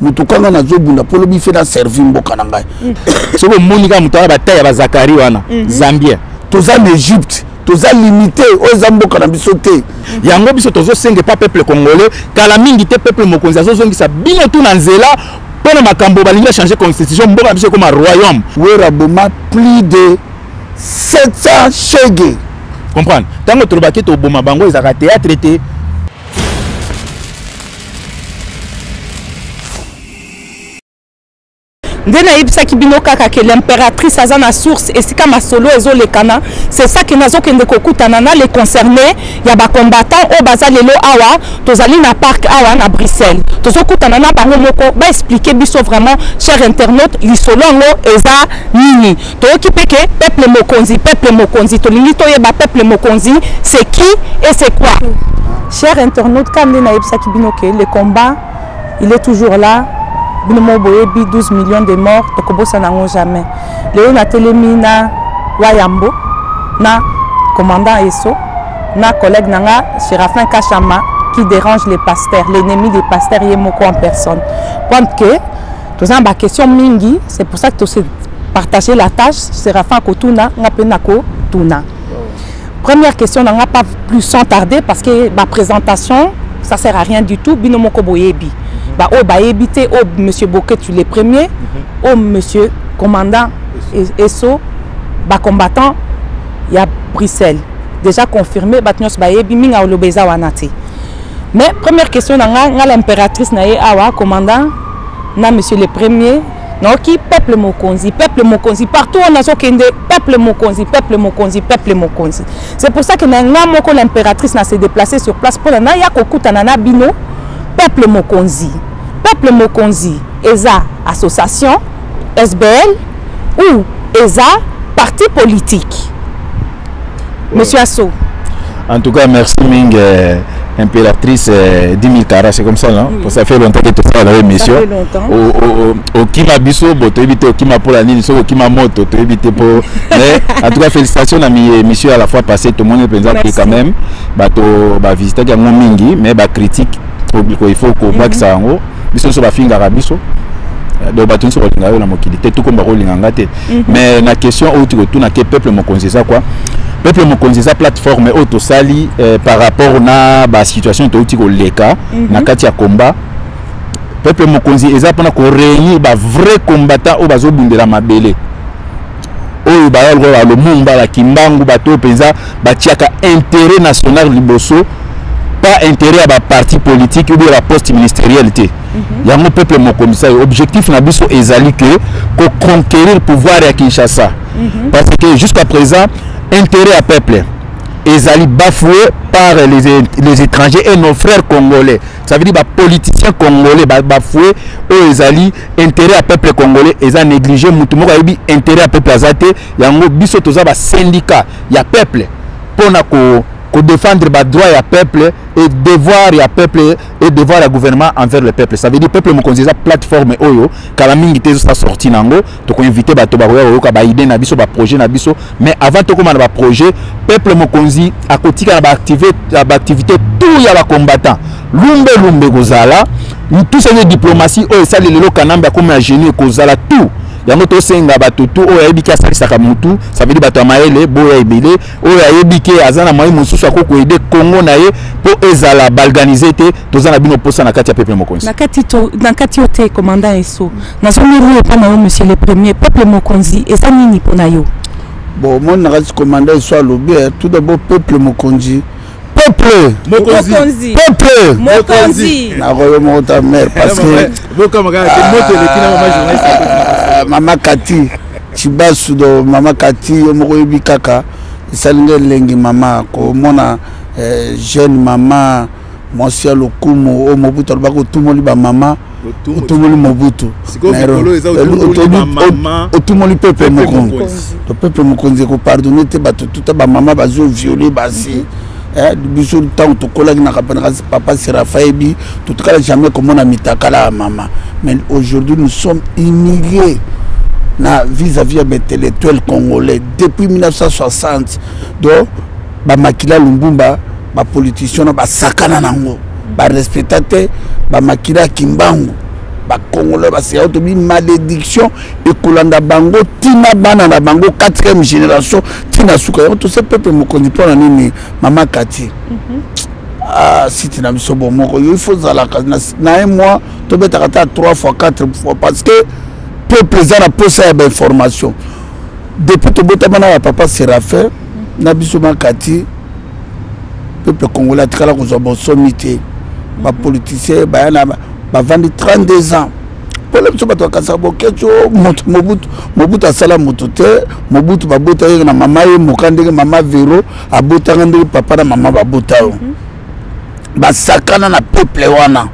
Moto kanga nazobunda mpo lobi fe na servi mboka na ngai. Soki omoni kaka moto wana, bataille ya bazakari wana, Zambien. Toza na Egypte, toza limité, oyo eza mboka na biso te. Yango biso tozosenga epa peuple congolais, kala mingi te peuple mokonzi azozongisa bino tu na nzela mpo na makambo balingi bachanger constitution, mboka na biso ekoma royaume. Wera boma plus de 700 shege. Comprendre, ntango tolobaki toboma bango, ezalaka théâtre te. Nde nayebisaki bino kaka ke l'impératrice aza na source esika masolo ezolekana. C'est ça ke nazokende kokutana na les concernés ya bacombattant oyo baza lelo awa. Tozali na parc awa na Bruxelles, tozokutana na bango moko baexpliquer biso vraiment. Cher internaute, lisolo yango eza nini? Toyoki mpe ke peuple mokonzi, peuple mokonzi, tolingi toyeba peuple mokonzi, c'est qui et c'est quoi? Cher internaute, ka nde nayebisaki bino ke le combat, il est toujours là. Bino moko boyebi, 12 millions de morts, tokobosana yango jamais. Lelo natelemi na Wayambo, na commandant Eso, na collègue na nga Séraphin Kachama, qui dérange les pasteurs, l'ennemi des pasteurs ye moko en personne. Point que toza na baquestion mingi, c'est pour ça que tose partager la tâche. Séraphin akotuna, nga mpe nakotuna. Première question na nga, pas plus sans tarder, parce que ma présentation, ça sert à rien du tout, bino moko boyebi. Ba oyo bayebi te, oyo monsieur Boketu les premiers, oyo monsieur commandant Eso, bacombattant ya Bruxelles déjà confirmé, bato nyonso bayebi mingi, aloba eza wana te. Mais première question na nga, nga l'impératrice na ye awa, commandant na monsieur le premier, naoki peuple mokonzi, peuple mokonzi partout oyo nazokende, peuple mokonzi, peuple mokonzi, peuple mokonzi. C'est pour ça que na nga moko l'impératrice na se déplacer sur place mpona naya kokutana na bino. Peuple mokonzi, peuple mokonzi eza association SBL ou eza parti politique, monsieur Asso? En tout cas, merci mingi, impératrice, 10 000 carats, c'est comme ça, non? Oui. Ça fait longtemps que tu fais la émission. Ça fait longtemps. Okima biso, bo toyebi te okima pour la nini, soki okima moto, toyebi te po. Mais en tout cas, félicitations na mi émission à la fois passée, tout le monde penza que quand même bato ba visiter yango mingi, mais ba critique il faut kobakisa yango. Biso nyonso bafingaka biso. Donc bato nyonso kolinga yo na mokili te, tukomba kolinga nga te. Mais na question oyo kotuna ke peuple mokonzi eza quoi, peuple mokonzi eza plateforme oyo tosali par rapport na basituation touti koleka na kati ya combat. Peuple mokonzi eza mpona koréunir bavrai combattant oyo bazobundela mabele, oyo baya lokola balumumba, bakimbangu, bato oyo mpenza batiaka intérêt national liboso, pas intérêt ya baparti politique ou bien baposte ministériel te. Yango peuple mokonzi sayo. Objectif na biso ezali ke koconquérir pouvoir ya Kinshasa, parce que jusqu'à présent intérêt ya peuple ezali bafoué par les étrangers et nos frères congolais. Ça veut dire bapoliticien congolais bafoué oyo ezali intérêt ya peuple congolais eza négligé. Mutu moko ayebi intérêt ya peuple aza te. Yango biso toza basyndicat ya peuple mpona kodéfendre badroit ya peuple et devoir ya peuple et devoir ya gouvernement envers le peuple. Ça veut dire peuple mokonzi eza plateforme oyo kala mingi te ezosa sorti nango. Tokoinvite bato bakoya koyoka baidée na biso, baprojet na biso. Mais avant tokóma na baprojet, peuple mokonzi akotika na baactivité tout ya bacombattant, lumbe lumbe kozala tout senge diplomatie oyo esali lelo Kanambe akomi ya génie, ekozala tout. Yango tosenga bato tu oyo ayebi ke asalisaka mutu, ça veut dire bato ya mayele boya ebele, oyo ayebi ke aza na moyen mosusu akoki koaider Congo na ye mpo ezala balkanisé te, toza na bino mposa na kati ya peuple mokonzi. Na kati yo te, commandant Eso, nazomiri epa na yo, monsieur le premier, peuple mokonzi eza nini mpo na yo? Bon, omoni, na kati commandant Eso alobi, tout d'abord peuple mokonzi, peuple mokonzi, peuple mokonzi. Nakoyo moko ta mare, parce que mama Kati Chibasu do, mama Kati, yo moko oyebi kaka esali nde elengi mama komona jeune mama, mwasi ya lokumu oyo Mobutu alobaki otumoli bamama, otumoli Mobutu, otumoli peuple mokonzi. To peuple mokonzi ekopardonner te bato tuta bamama bazovioler basi. Biso ntango tokolaki na papa Serafa yebi, totikala jamais komona mitakala ya mama. Mais aujourd'hui nous sommes humiliés na vis-à-vis ya baintellectuel congolais depuis 1960. Donc bamakila Lumbumba, bapoliticien na basakana nango, barespecta te bamakila ya Kimbangu. Bacongolais baseka tobi malédiction ekolanda bango ntina bana na bango 4e génération ntina suka yango. Tose peuple mokonzi mpo na nini, mama Kati? Ah, site na biso bomoko yo, il faut ozalaka na un mois tobetaka ata 3 fois, 4 fois, parce que peuple eza na posa ya bainformation. Depuis tobotama na bapapa Séraphin na biso Makati, peuple congolais atikala kozwa bonsomi te. Bapoliticien baya na bavandi 32 ans mpona biso. Bato bakasaka Boketshu moto Mobutu. Mobutu asala moto te. Mobutu babota ye na mama ye moka, ndenge mama Vero abotanga, ndenge papa na mama babota yo. Basakana na peuple wana.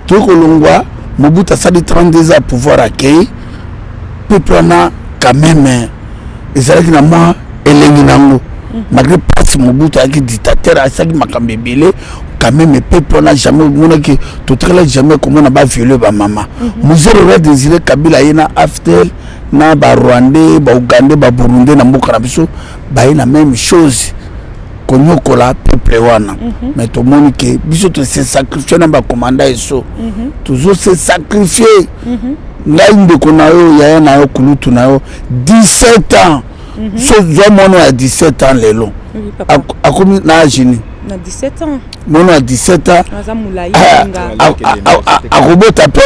Toyi kolongwa, Mobutu asali 32 ans ya pouvoir, akei. Peuple wana quand même ezalaki na mwa elengi nango, malgré mpasi. Mobutu ayaki dictateur, asalaki makambo ebele. Quand même peuple wana jamais omonaki, totikala jamais komona baviole bamama. Mzee Laurent Désiré Kabila ye na AFDL na Barwandais, Baugandais, Baburundais na mboka na biso, baye na même chose, konyokola peuple wana. Mais tomoni ke biso tose sacrifie na bakomanda eso, tozose sacrifie. Ngai ndeko na yo, yaya na yo, kulutu na yo, 17 ans. So zwa mwana ya 17 ans lelo, akomi na age nini? Na 17 ans. Mwana ya 17 ans akobota mpe.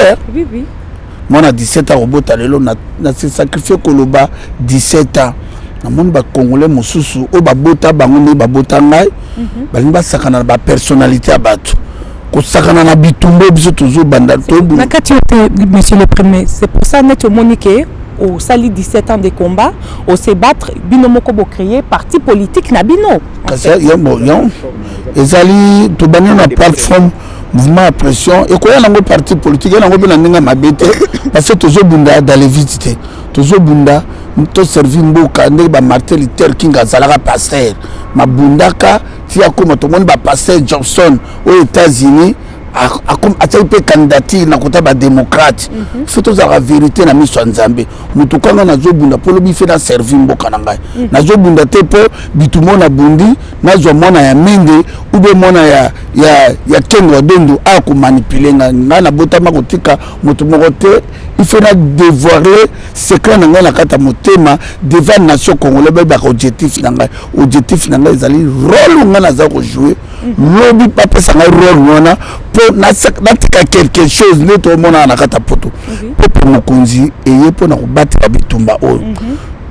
Mwana 17 ans akobota lelo. Na se sacrifie koloba 17 ans, namoni Bacongolais mosusu oyo babota bango ndenge babota ngai, balingi basakana na bapersonnalité ya bato, kosakana na bitumba oyo biso tozobanda. Na kati oyo te, monsieur le premier. C'est pour ça neti omoni ke osali 17 ans de combat, ose battre, bino moko bocréer parti politique na bino. Kasi yon ezali tobandi na plateforme mouvement ya pression, ekoya nango parti politique, ya nango mpe na ndenge ya mabe te, parce que tozobunda dans le vide te. Tozobunda toservi mboka ndenge baMartin Luther King azalaka pasteur, mabundaka ti akóma. Tomoni bapasteur Johnson oyo États-Unis atiaki mpe candidature na kota badémocrate. Faut tozalaka vérité na miso ya Nzambe. Moto kanga nazobunda mpo lobi fe naservi mboka na ngai. Nazobunda te mpo bitumba nabundi nazwa mwana ya Mende ube mwana ya Kengo ya Dondo akomanipule ngai. Ngai nabotama kotika moto moko te. Il faut na dévoiler secret na ngai na kati ya motema devant nation congolais, bayebaka objectif na ngai. Objectif na ngai ezali rôle ngai naza kojouer lobi, bapesa ngai rôle wana mpo natika quelque chose nde tomonaka na kati ya poto. Peuple mokonzi eye mpona kobatela bitumba oyo.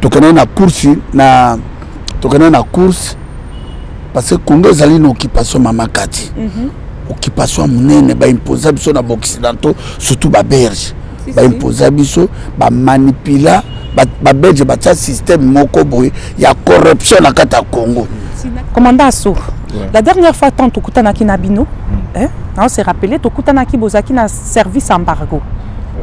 Tokendaki na course, na tokendaki na course parce que Congo ezali na occupation, mama Kati, occupation ya monene baimposa biso na baoccidentaux, surtout Babelge. Baimposa biso, bamanipula Babelge, batia système moko boye ya corruption na kati ya Congo. Commandant Asso, la dernière fois tant tokutanaki na bino, hein, on s'est rappelé, tokutanaki, bozalaki na service embargo,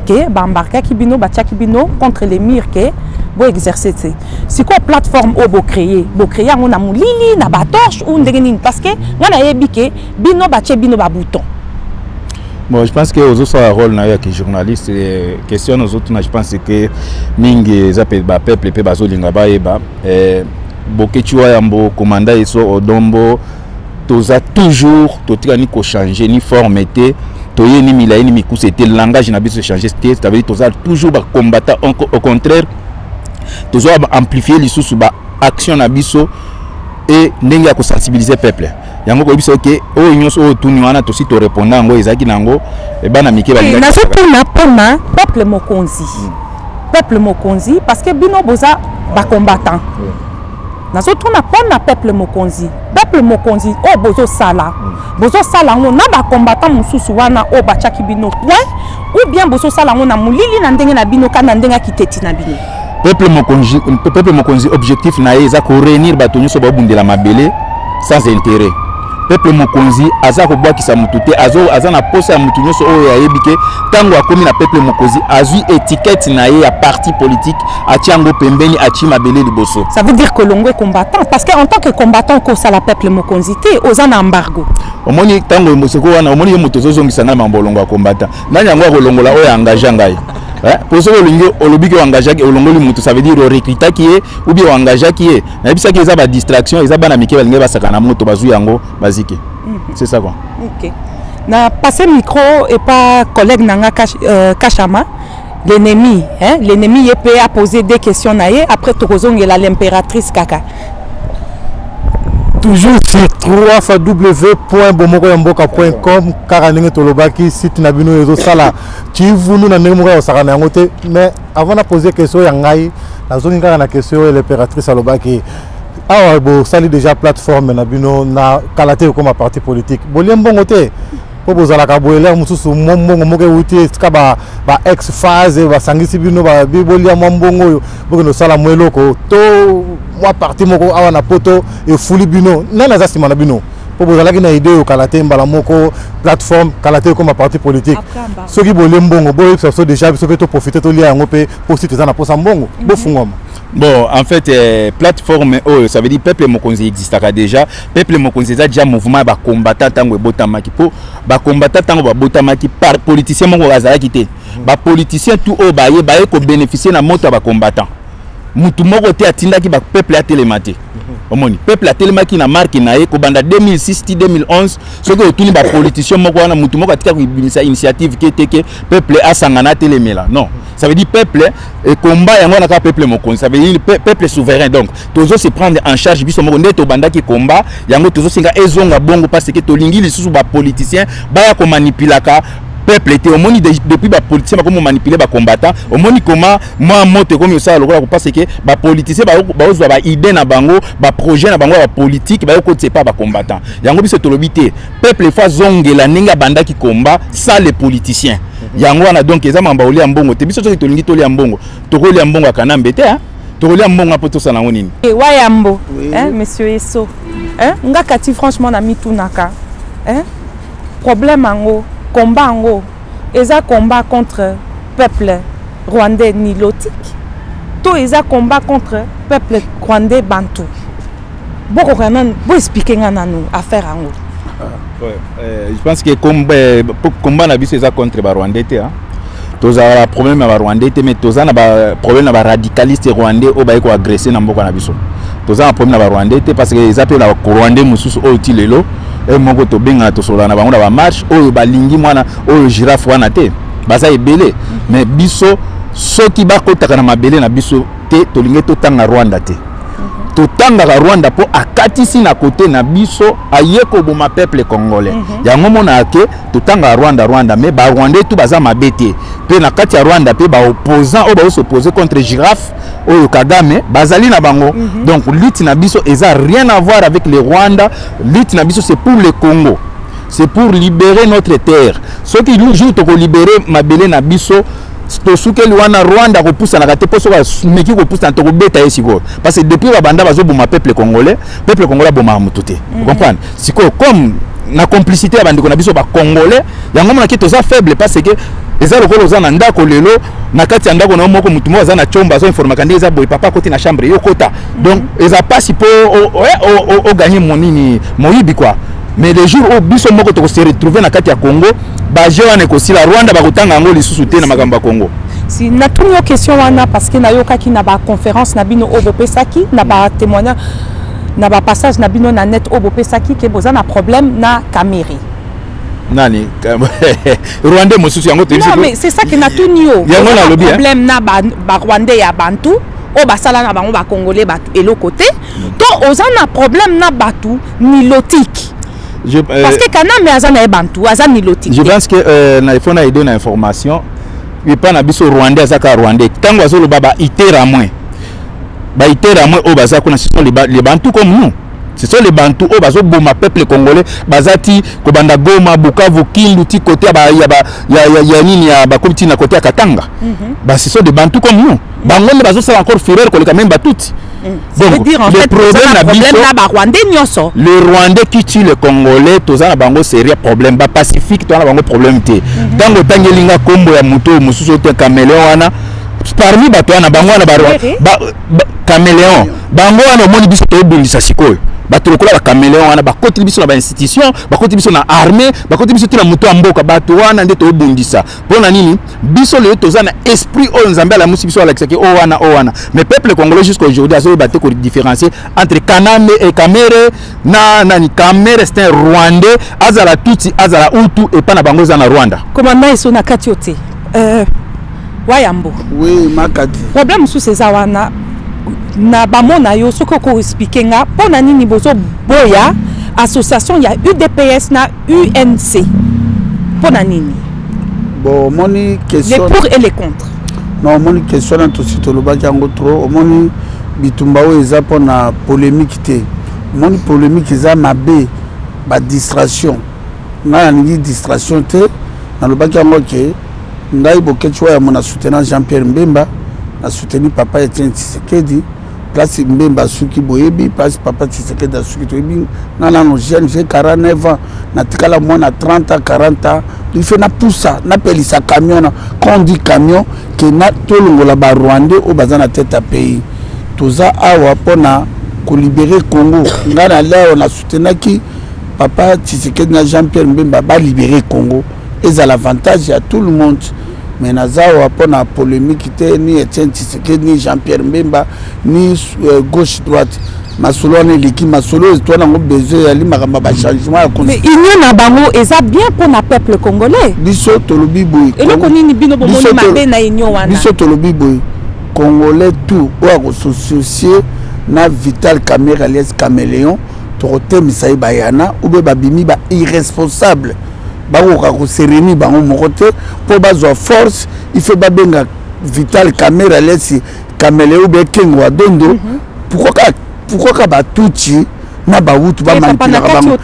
ke baembarkaki bino, batiaki bino contre les murs, ke boexerce te. Sikoyo plateforme oyo bocréer, bocréer yango na molili, na batorche ou ndenge nini? Parce que ngai nayebi ke bino batie bino babouton. Bon, je pense que ozosala rôle na yo ya journaliste. Question ozotuna, je pense que mingi eza mpe bapeuple mpe bazolinga bayeba. Boketshu wa Yambo, commandant Eso Odombo, toza toujours, totikani kochange ni forme te, toye ni milai ni mikuse te, langage na biso change te. Ça veut dire toza toujours bacombattant. Au contraire, toza amplifier lisusu baaction na biso e ndenge ya kosensibiliser peuple. Yango koyebisa oke oyo nyonso oyo tuni wana, tosi toreponda yango, ezalaki na yango bana mike. Nazotuna mpona peuple mokonzi, peuple mokonzi, parce que bino boza bacombattant. Nazotuna mpona peuple mokonzi. Peuple mokonzi oyo bozosala, bozosala yango na bacombattant mosusu wana oyo batiaki bino point, ou bien bozosala yango na molili na ndenge na bino, ka na ndenge ya kiteti na bino? Peuple mokonzi, peuple mokonzi, objectif na ye eza koréunir bato nyonso babundela mabele sans intérêt. Peuple mokonzi aza kobwakisa motu te, aza na posa ya motu nyonso oyo ayebi ke ntango akomi na peuple mokonzi, azwi étiquette na ye ya parti politique, atia yango pembeni, atie mabele liboso. Ça veut dire que longwe combattant, parce que en tant que combattant okosala peuple mokonzi te, oza na embargo. Omoni ntango seko wana, omoni ye moto ozozongisa ngai mambolongo ya combattant. Nani yango akolongola oyo engage ngai? Po soki olingi olobi ke oengageaki, olongoli motu, ça veut dire orecrutaki ye ou bien oengageaki ye. Nayebisaki eza badistraction, eza bana mike balingi basaka na moto, bazwi yango baziki. C'est ça quoi. Ok. Na passe micro epa collègue na nga Kachama, l'ennemi, hein? L'ennemi ye mpe a posé des questions na ye, après tokozongela l'impératrice kaka. Toujours sur 3 fois w.bomokoyamboka.com, kaka ndenge tolobaki, site na bino ezosala chivunu na ndenge moko ya kosaka na yango te. Mais avant na poser question ya ngai, nazongi kaka na question oyo l'impératrice alobaki awa. Bosali déjà plateforme na bino na kala te, ekoma parti politique. Bolie mbongo te mpo bozalaka boye? Lere mosusu mwa mbongo moko euti esika ba ex phase basangisi bino, babi bolia mwa mbongo oyo, bokende osala mwa eloko to mwa parti moko awa na Poto efuli bino. Nani aza nsima na bino mpo bozalaki na idée oyo kala te, mbala moko plateforme, kala te ekoma parti politique? Soki bolie mbongo, boyebisa biso déjà, biso mpe toprofite tolia yango mpe, mpo site eza na mposa mbongo, bofungwama. Bon, en fait, plateforme oyo, ça veut dire peuple mokonzi existaka déjà. Peuple mokonzi eza déjà mouvement ya bacombattant. Ntango ebotamaki, mpo bacombattant ntango babotamaki, par politicien moko azalaki te. Bapoliticien tout oyo baye kobénéficie na moto ya bacombattant. Mutu moko te atindaki bapeuple atelema te. Omoni, peuple atelemaki na marke na ye kobanda 2006 ti 2011. Soki otuni bapoliticien moko wana, mutu moko atika kobimisa initiative ke te ke peuple asangana atelemela, non. Ça veut dire peuple ekomba yango wana kaka peuple mokonzi, ça veut dire peuple souverain. Donc tozo se prendre en charge biso moko. Nde tobandaki komba yango, tozosenga ezonga bongo, parce que tolingi lisusu bapoliticien baya komanipulaka peuple te. Omoni, depuis bapoliticien bakomi manipuler bacombattant, omoni koma mwa moto ekomi osala lokola, parce que bapoliticien baozwa baidée na bango, baprojet na bango ya bapolitique, bayokotisa epa bacombattant. Yango biso tolobi te, peuple efo azongela ndenge abandaki komba sans les politiciens. Yango wana, donc eza makambo ya kolia mbongo te. Biso soki tolingi tolia mbongo, tokolia mbongo ya Kanambe te, hein? Tokolia mbongo mpo tosala yango nini? Wayambo. Oui. Hein, monsieur Eso, hein? Nga kati, franchement, na mitunaka, hein? Problème yango, combat yango eza combat contre peuple rwandais nilotique to eza combat contre peuple rwandais bantu? Bokoka nanu boexplike nga nanu affaire yango. Ouais, je pense que combat na biso eza contre barwandais te, hein? Tozala problème ya barwandais te, mais toza na baproblème na baradicaliste rwandais oyo baye koagresse na mboka na biso. Toza na problème na barwandais te, parce que eza mpe na rwandais mosusu oyo ti lelo e moko tobengana, tosolola na bango na bamarche oyo balingi mwana oyo girafe wana te, baza ebele. Mais biso, soki bakotaka na mabele na biso te, tolingi totanga Rwanda te. Totangaka Rwanda mpo akatisi na kote na biso, aye koboma peuple congolais. Yango monaka ke totangaka Rwanda, Rwanda, mais barwandais tu baza mabe te. Mpe na kati ya Rwanda mpe, baopposant oyo baosopose contre girafe oyo Kagame bazali na bango. Donc lutte na biso eza rien à voir avec le Rwanda. Lutte na biso, c'est pour le Congo, c'est pour libérer notre terre. Soki jour tokolibere mabele na biso, tosukeli wana. Rwanda kopusanaka te, mpo soki ameki kopusana, tokobeta ye sikoyo, parce que depuis babanda bazoboma peuple congolais, peuple congolais abomaka motu te. Comprendre sikoyo, comme na complicité ya bandeko na biso bacongolais, yango monaki toza faible, parce que eza lokola oza na ndako lelo, na kati ya ndako na yo moko, motu moko aza na chomba, azoinformaka nde eza boye: "Papa akoti na chambre, yo kota." Donc eza mpasi mpo oganye monini moyibi quoi. Mais le jour oyo biso moko tokose retrouver na kati ya Congo, baje wana ekosila. Rwanda bakotanga yango lisusu te na makambo ya Congo. Si natuni yo question wana, parce que nayokaki na baconférence na bino oyo bopesaki, na batémoignage, na bapassage na bino na net oyo bopesaki, ke boza na problème na Kamerhe. Nani? Rwandais mosusu yango? Non, mais c'est ça que natuni yo. Yango nalobi. Problème na barwandais ya bantu oyo basala na bango bacongolais bato eloko te, to oza na problème na bato nilotique? Parce que Kanambe aza na ye bantu, aza nilotique. Je pense que il faut na aider na information epa na biso. Rwandais aza kaka rwandais. Ntango azoloba baiteramwe, baiteramwe oyo baza kuna, ce sont les bantu comme nous, ce sont les bantu oyo bazoboma peuple congolais. Baza ti kobanda Goma, Bukavu, Kindu, ti kote ya nini ya bakomi ti na kote ya Katanga. Ba ce sont des bantu comme nous. Bango nde bazosala encore fureur koleka même batuti. Donc dire, en le fait, problème na problème biso na barwandais nyonso. Le rwandais qui tue le congolais, toza na bango sérieux problème. Bapacifique, toza na bango problème te. Ntango otangeli nga nkombo ya moto oyo mosusu ote caméléon wana, parmi bato wana, bango wana caméléon, bango wana omoni biso toyobundisa sikoyo. Bato lokola bacaméléon wana bakoteli biso na bainstitution, bakoti biso na armée, bakoti biso te na moto ya mboka. Bato wana nde tobundisa. Mpo na nini? Biso lelo toza na esprit oyo Nzambe alamusi biso, alakisaki oyo wana, oyo wana. Mais peuple congolais jusqu'à aujourd'hui azoyeba te kodifférencier entre Kanambe et Kamere na nani. Kamere, c'est un Rwandais, azala Tutsi, azala Hutu, epa na bango eza na Rwanda. Commandant Eso, na kati yo te, Wayambo. Oui, Makati. Problème mosusu eza wana na bamona yo. Soki okoexpliquer nga mpo na nini bozoboya association ya UDPS na UNC, mpo na nini? Bon, omoni question Les pour et les contre. Non, omoni question na tosi tolobaki yango trop. Omoni bitumba oyo eza mpona polémique te. Omoni, polémique eza mabe, badistraction. Ngai nalingi distraction te. Nalobaki yango ke ngai Boketshu Wayambo na soutenant Jean Pierre Mbemba, na soutenu papa Etienne Tshisekedi. Place Mbemba asuki boyebi, place papa Tshisekedi asuki toyebi. Nga nano jeune, j'ai 49 ans, natikala mwana 30 ans, 40 ans. Il faut napusa, napelisa camion na, quand on dit camion, ke na tolongola barwandais oyo baza na tête ya pays. Toza awa mpona kolibérer Congo. Ngai na awa na soutenaki papa Tshisekedi na Jean Pierre Mbemba balibérer Congo, ezala avantage ya tout le monde. Mais naza awa mpona polémique te, ni Etienne Tshisekedi, ni Jean Pierre Mbemba, ni gauche droite. Masolo wana eleki. Masolo oyo toa nango besoin ezali makambo ya bachangement ya Mais union na bango eza bien mpona peuple congolais. Biso tolobi boye. Eloko nini bino bomoni mabe na union wana? Biso tolobi boye: Congolais tout oyo akosocier na Vital Kamerhe alias Caméléon, tokotemisa ye bayana ou bien babimi ba irresponsable, bakoka kosereni bango moko te mpo bazwa force. Il faut babenga Vital Kamerhe alias Caméléon ou bien Kengo Adondo. Pourquoi ka batutsi na Bahutu bamanipulaka bango?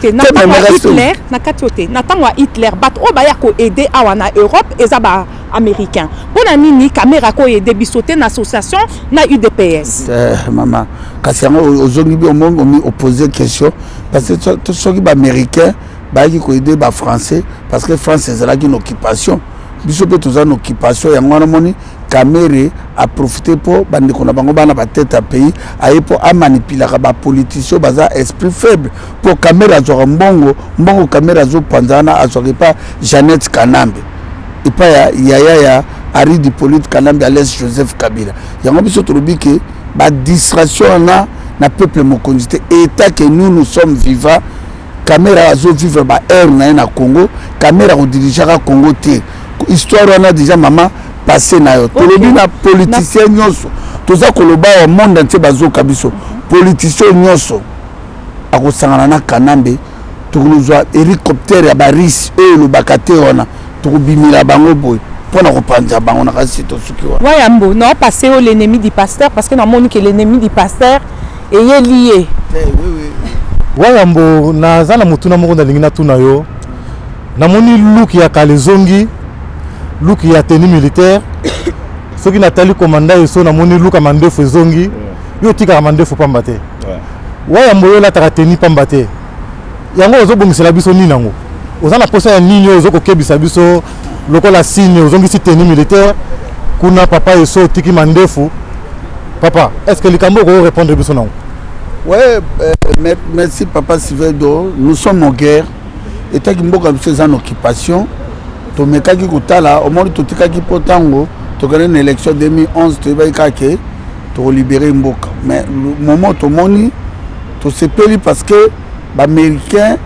Na kati oyo te. Na ntango ya Hitler, bato oyo baya koaider awa na Europe eza baaméricain. Mpo na nini Kamerhe akoaider biso te na association na UDPS? Mama, kasi yango ozongi bi omi opose question, parce que soki baaméricain bayaki koaider bafrançais, parce que France ezalaki na occupation, biso mpe toza na occupation. Yango wana moni Kamerhe aprofite mpo bandeko na bango bana batete ya pays, aye mpo amanipulaka bapoliticien baza esprit faible. Mpo Kamerhe azwaka mbongo. Mbongo Kamerhe azopanza wana, azwaka epa Jeannette Kanambe, epai ya yaya ya Henri Hippolyte Kanambe alias Joseph Kabila. Yango biso tolobi ke badistraction wana na peuple mokonzi te. État que nous, nous sommes vivants. Kamerhe azovivre baheure na ye na Congo. Kamerhe akodirigeaka Congo te. Histoire wana déjà, mama, passé na yo. Tolobi na politicien nyonso, toza koloba awa, monde entier bazoka biso, politicien nyonso akosangana na Kanambe, tokozwa hélicoptère ya barusse oyo elobaka te wana, tokobimela bango boye mpona kopanza bango na kasi. Tosuki wana. Wayambo, non, passé au l'ennemi du pasteur, parce que namoni ke l'ennemi du pasteur eyeli ye. Wayambo, naza na motuna moko nalingi natuna yo. Namoni look ya kala ezongi, look ya tenue militaire. Soki natali commandant Eso, namoni look ya mandefu ezongi. Yo otikaka mandefu pamba te. Wayambo, yo olataka tenue pamba te. Yango ozobongisela biso nini? Yango oza na posa ya nini oyo ozokokebisa biso lokola signe ozongisi tenue militaire kuna? Papa Eso, otiki mandefu papa. Est ce que likambo okoki répondre biso nango? Ouais, merci papa Sivedo. Nous sommes en guerre. Etaki mboka biso eza na occupation. Tomekaki kotala, omoni, totikaki mpo ntango tokende na élection 2011, toyebaki kaka ke tokolibérer mboka. Mais moment tomoni, tosepeli parce que baaméricain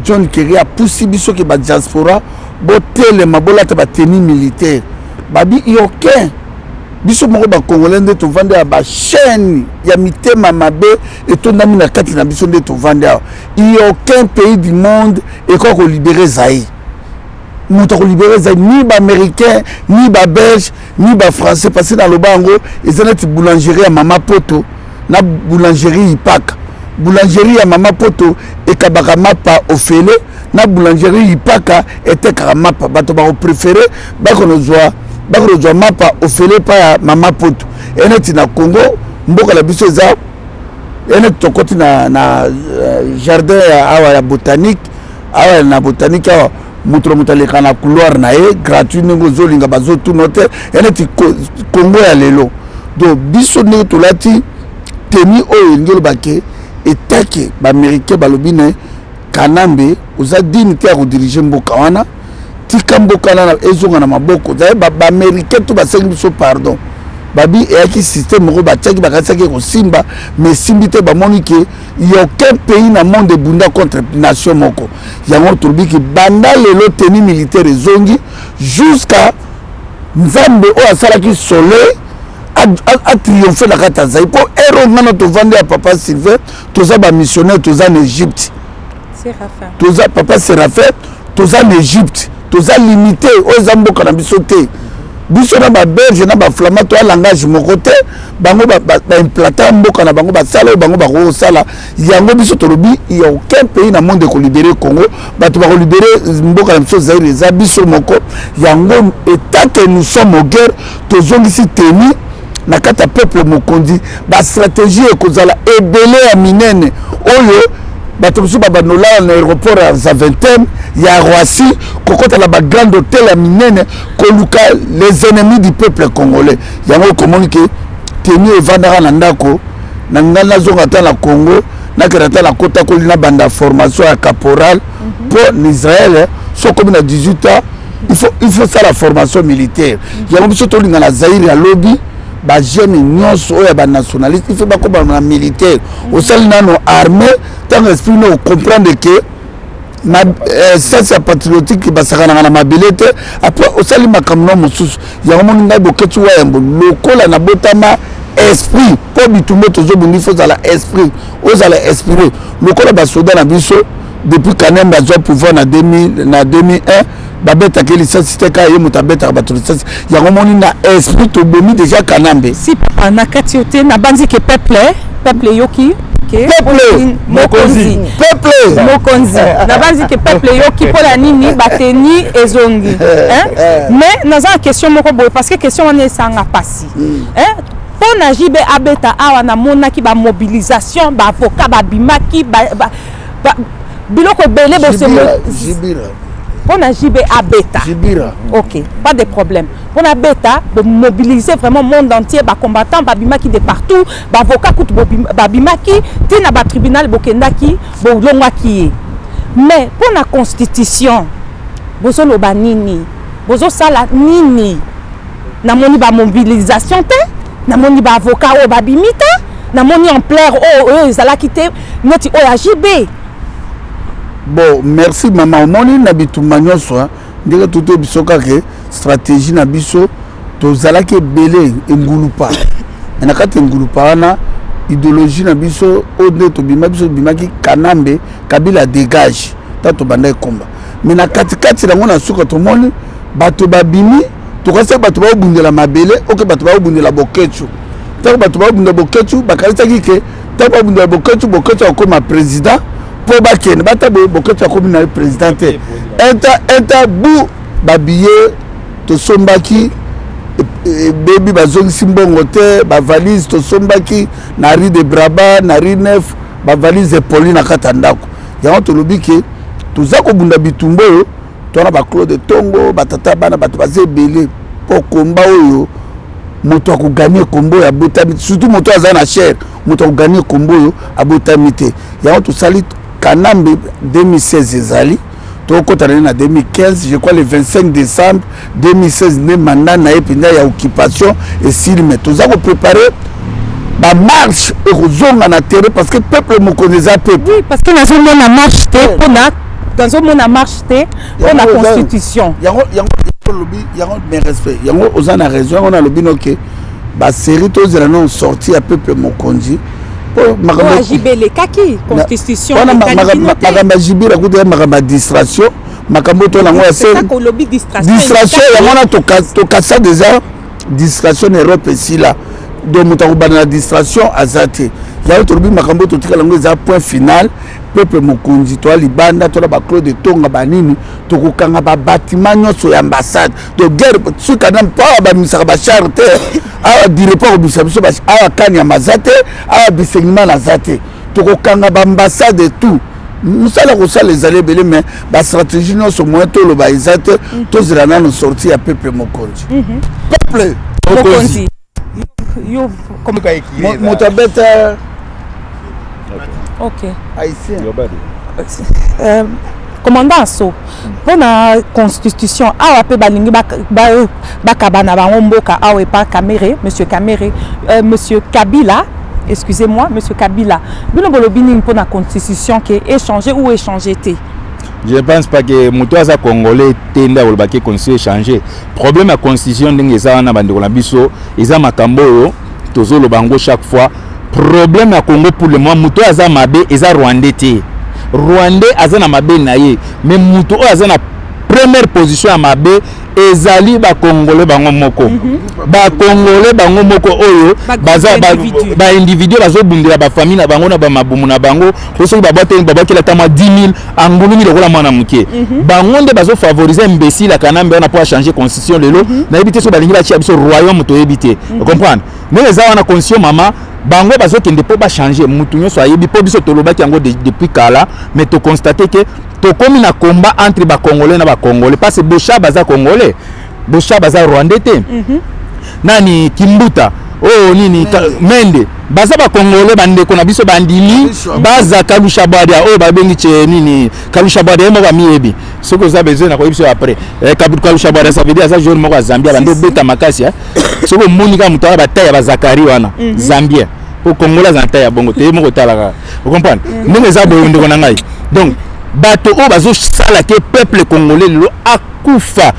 John Kerry apusi biso ke badiaspora botelema, bolata batenue militaire. Babi aucun biso moko bacongolais nde tovandi awa, bachaîne ya mitema mabe etondami na kati na biso nde tovandi awa. Il y a aucun pays du monde ekoka kolibérer Zaïre. Moto akolibérer Zaïre, ni baaméricain, ni babelge, ni bafrançais, parce que naloba yango, eza neti boulangerie ya Mama Poto na boulangerie Ipaka. Boulangerie ya Mama Poto ekabaka mapa ofele, na boulangerie Ipaka etekaka mapa. Bato bakopréférer bakonozwa mapa ofele epai ya Mama Poto. Eneti na Congo, mboka na biso eza eneti tokoti na jardin ya awa ya botanique. Awa na botanique awa, moto na moto aleka na couloir na ye gratuit, ndenge ozolinga, bazotuna te. Eneti Congo ya lelo. Donc biso ndenge tolati tenue oyo, elingi oloba ke Etake baaméricain balobi na Kanambe, oza digne te ya kodiriger mboka wana, tika mboka wana ezonga na maboko. Zaye baaméricain to basengi biso pardon. Babi eyaki système moko batiaki, bakanisaki ekosimba, mais esimbi te. Bamoni ke ya aucun pays na monde ebunda contre nation moko. Yango tolobi ke banda lelo tenue militaire ezongi jusqu'à Nzambe oyo asalaki soleil atriomphe na kati ya Zaïre. Mpo ere ngana tovandi ya papa Sylvain, toza bamissionnaire, toza na Égypte, toza papa Séraphin, toza na Égypte, toza limité. Oyo eza mboka na biso te. Biso na babelge na baflamand toya langage moko te. Bango baimplanta mboka na bango, basala oyo bango bakoki kosala yango. Biso tolobi ya aucun pays na monde ekolibérer Congo. Bato bakolibérer mboka na biso Zaire eza biso moko. Yango état que nous sommes au guerre, tozongisi tenue na kati ya peuple mokonzi. Bastratégie ekozala ebele ya minene oyo bato mosusu babanda olala na aéroport ya Zaventem, ya Roissy, kokɔta na bagrande hôtel ya minene, koluka les ennemis du peuple congolais. Yango okomoni ke tenue evandaka na ndako na ngai. Nazonga ata na Congo, nakende ata na kota koli, nabanda formation ya caporal, mpo na Israel so okomi na 18 ans, il faut sala formation militaire. Yango biso tolinga na Zaire ya lobi, bajeune nyonso oyo ya banationaliste, il faut bakóma na militaire. Osali nano armée, ntango esprit no ocomprendre ke na sens ya patriotique basakanaka na mabele te. Après osali makambo no mosusu. Yango moni ngai Boketi wa yambo, lokola nabotama esprit, mpo bitumba tozobunda, ifo ozala esprit, ozala inspiré lokola basoda na biso. Depuis Kanambe azwa pouvoir na 2000, na 2001, babetaki lisasi te, kaka ye moto abetaka bato lisasi. Yango moni na esprit tobomi déjà Kanambe. Si papa, na kati yo te, nabanzi ke peuple eyoki. Peuple mokonzi. Peuple mokonzi, nabanzi ke peuple eyoki mpona nini bateni ezongi. Mais naza na question moko boye, parce que question wana esanga pasi mpo na JB abeta awa. Namonaki bamobilisation, baavocat babimaki, biloko ebele mpo na JB abeta. Ok, pas de problème. Mpo na beta, bomobiliser vraiment monde entier, bacombattant babimaki de partout, baavocat kutu babimaki ntina batribunal, bokendaki, bolongwaki ye. Mais mpo na constitution bozoloba nini? Bozosala nini? Namoni bamobilisation te, namoni baavocat oyo babimi te, namoni ampleur oyo ezalaki te neti oyo ya JB. Bon, merci mama. Omoni na bitumba nyonso, ndenge tuto biso kaka stratégie na biso, tozalaki ebele engulupa. Me na kati engulupa wana, idéologie na biso oyo nde tobima, biso tobimaki Kanambe Kabila dégage. Ta tobanda ekomba, me na katikati nango, na suka, tomoni bato babimi. Tokasaki bato baobundela mabele oke, bato baobundela Boketshu. Ntango bato baobundela Boketshu, bakanisaki ke ntango babundela Boketshu, Boketshu akokoma président mpo bakende bata boye. Boketshu akomi na ye président te. Enta bu babillet tosombaki ebebi, bazongisi mbongo te. Bavalise tosombaki na rue de Brabant, na rue 9, bavalise epoli na kati ya ndako. Yango tolobi ke toza kobunda bitumba oyo twana baclaude Tongo, batata bana, bato baza ebele mpo komba oyo. Moto akogagner kombo oyo abotami, surtout moto aza na chaire, moto akogagner kombo oyo abotami te. Yango tosali Kanambe 2016, ezali tokokɔta na ye na 2015. Je crois le 25 décembre 2016 nde mandat na ye mpenza ya occupation esili. Me toza kopréparer bamarche ekozonga na terrain, parce que peuple mokonzi eza peuple. Oui, parce que nazomona marche te, mpona nazomona marche te mpona constitution. Yango olobi yango, mais respect, yango oza na raison. Yango nalobi noke basérie tozela no sortie ya peuple mokonzi. Mpo JB elekaki constitution. Makambo ya JB akuta ya makambo ya distraction, makambo to nango ya distraction. Yango wana tokasa déjà distraction na Europe esila. Donc moto akobanda na distraction aza te. Yango tolobi makambo totikala yango eza point final. Peuple mokonzi, toya libanda, tola baclaude Tonga banini, tokokanga babatima nyonso ya ambassade. Donc guerre suka na mpo awa babimisaka bachar te, awa direpo akobimisa biso awa, Kanyama aza te awa, Bisengimana aza te. Tokokanga baambassade, tout mosala kosala ezali ebele, mais bastratégie nyonso moyen toloba eza te. Tozela nano sortie ya peuple mokonzi. Peuple mokonzi, yo moto abeta. Ok. Haïtien. Commandant so mpona constitution awa mpe balingi bakaba na bango mboka awa epa Kamerhe, monsieur Kamerhe, monsieur Kabila, excusez-moi, monsieur Kabila. Bino bolobi nini mpona constitution, ke échanger ou échanger te? Je ne pense pas que moto aza congolais te nde akolobaki constitution échanger. Problème ya constitution ndenge eza wana, bandeko na biso, eza makambo oyo tozoloba yango chaque fois. Problème ya Congo pour le moment, moto oyo aza mabe eza rwandais te. Rwandais aza na mabe na ye, mais moto oyo aza na première position ya mabe ezali bacongolais bango moko. Bacongolais bango moko oyo baza baindividu, bazobundela bafamille na bango na bamabumu na bango, po soki babwakela ata mwa 10 000, angulumi lokola mwana moke. Bango nde bazofavoriser imbécile Kanambe wana mpo achanger constitution lelo. Nayebi te soki balingi batia biso royaume, toyebi te. Comprendre ndenge eza wana, constitution mama, bango bazokende mpo bachanger. Mutu nyonso ayebi, mpo biso tolobaki yango depuis kala, mais toconstater ke tokomi na combat entre bacongolais na bacongolais, parce que Boshab aza congolais, Boshab aza rwandais te. Nani, Kimbuta oyo, nini, Mende, baza bacongolais, bandeko na biso bandimi. Baza Kalusha Bwadia oyo babengi ce nini, Kalusha Bwadia ye moko amiyebi. Soki oza besoin, nakoyebi biso après. Kalusha Bwadia, ça veut dire aza jeune moko ya Zambia, bandi obeta makasi. Soki omoni kaka moto wana, bataille ya bazakari wana, zambien, po congolais aza na taille ya bongo te, ye moko otalaka, ocomprendre ndenge eza boye, ndeko na ngai. Donc bato oyo bazosala ke peuple congolais lelo akufa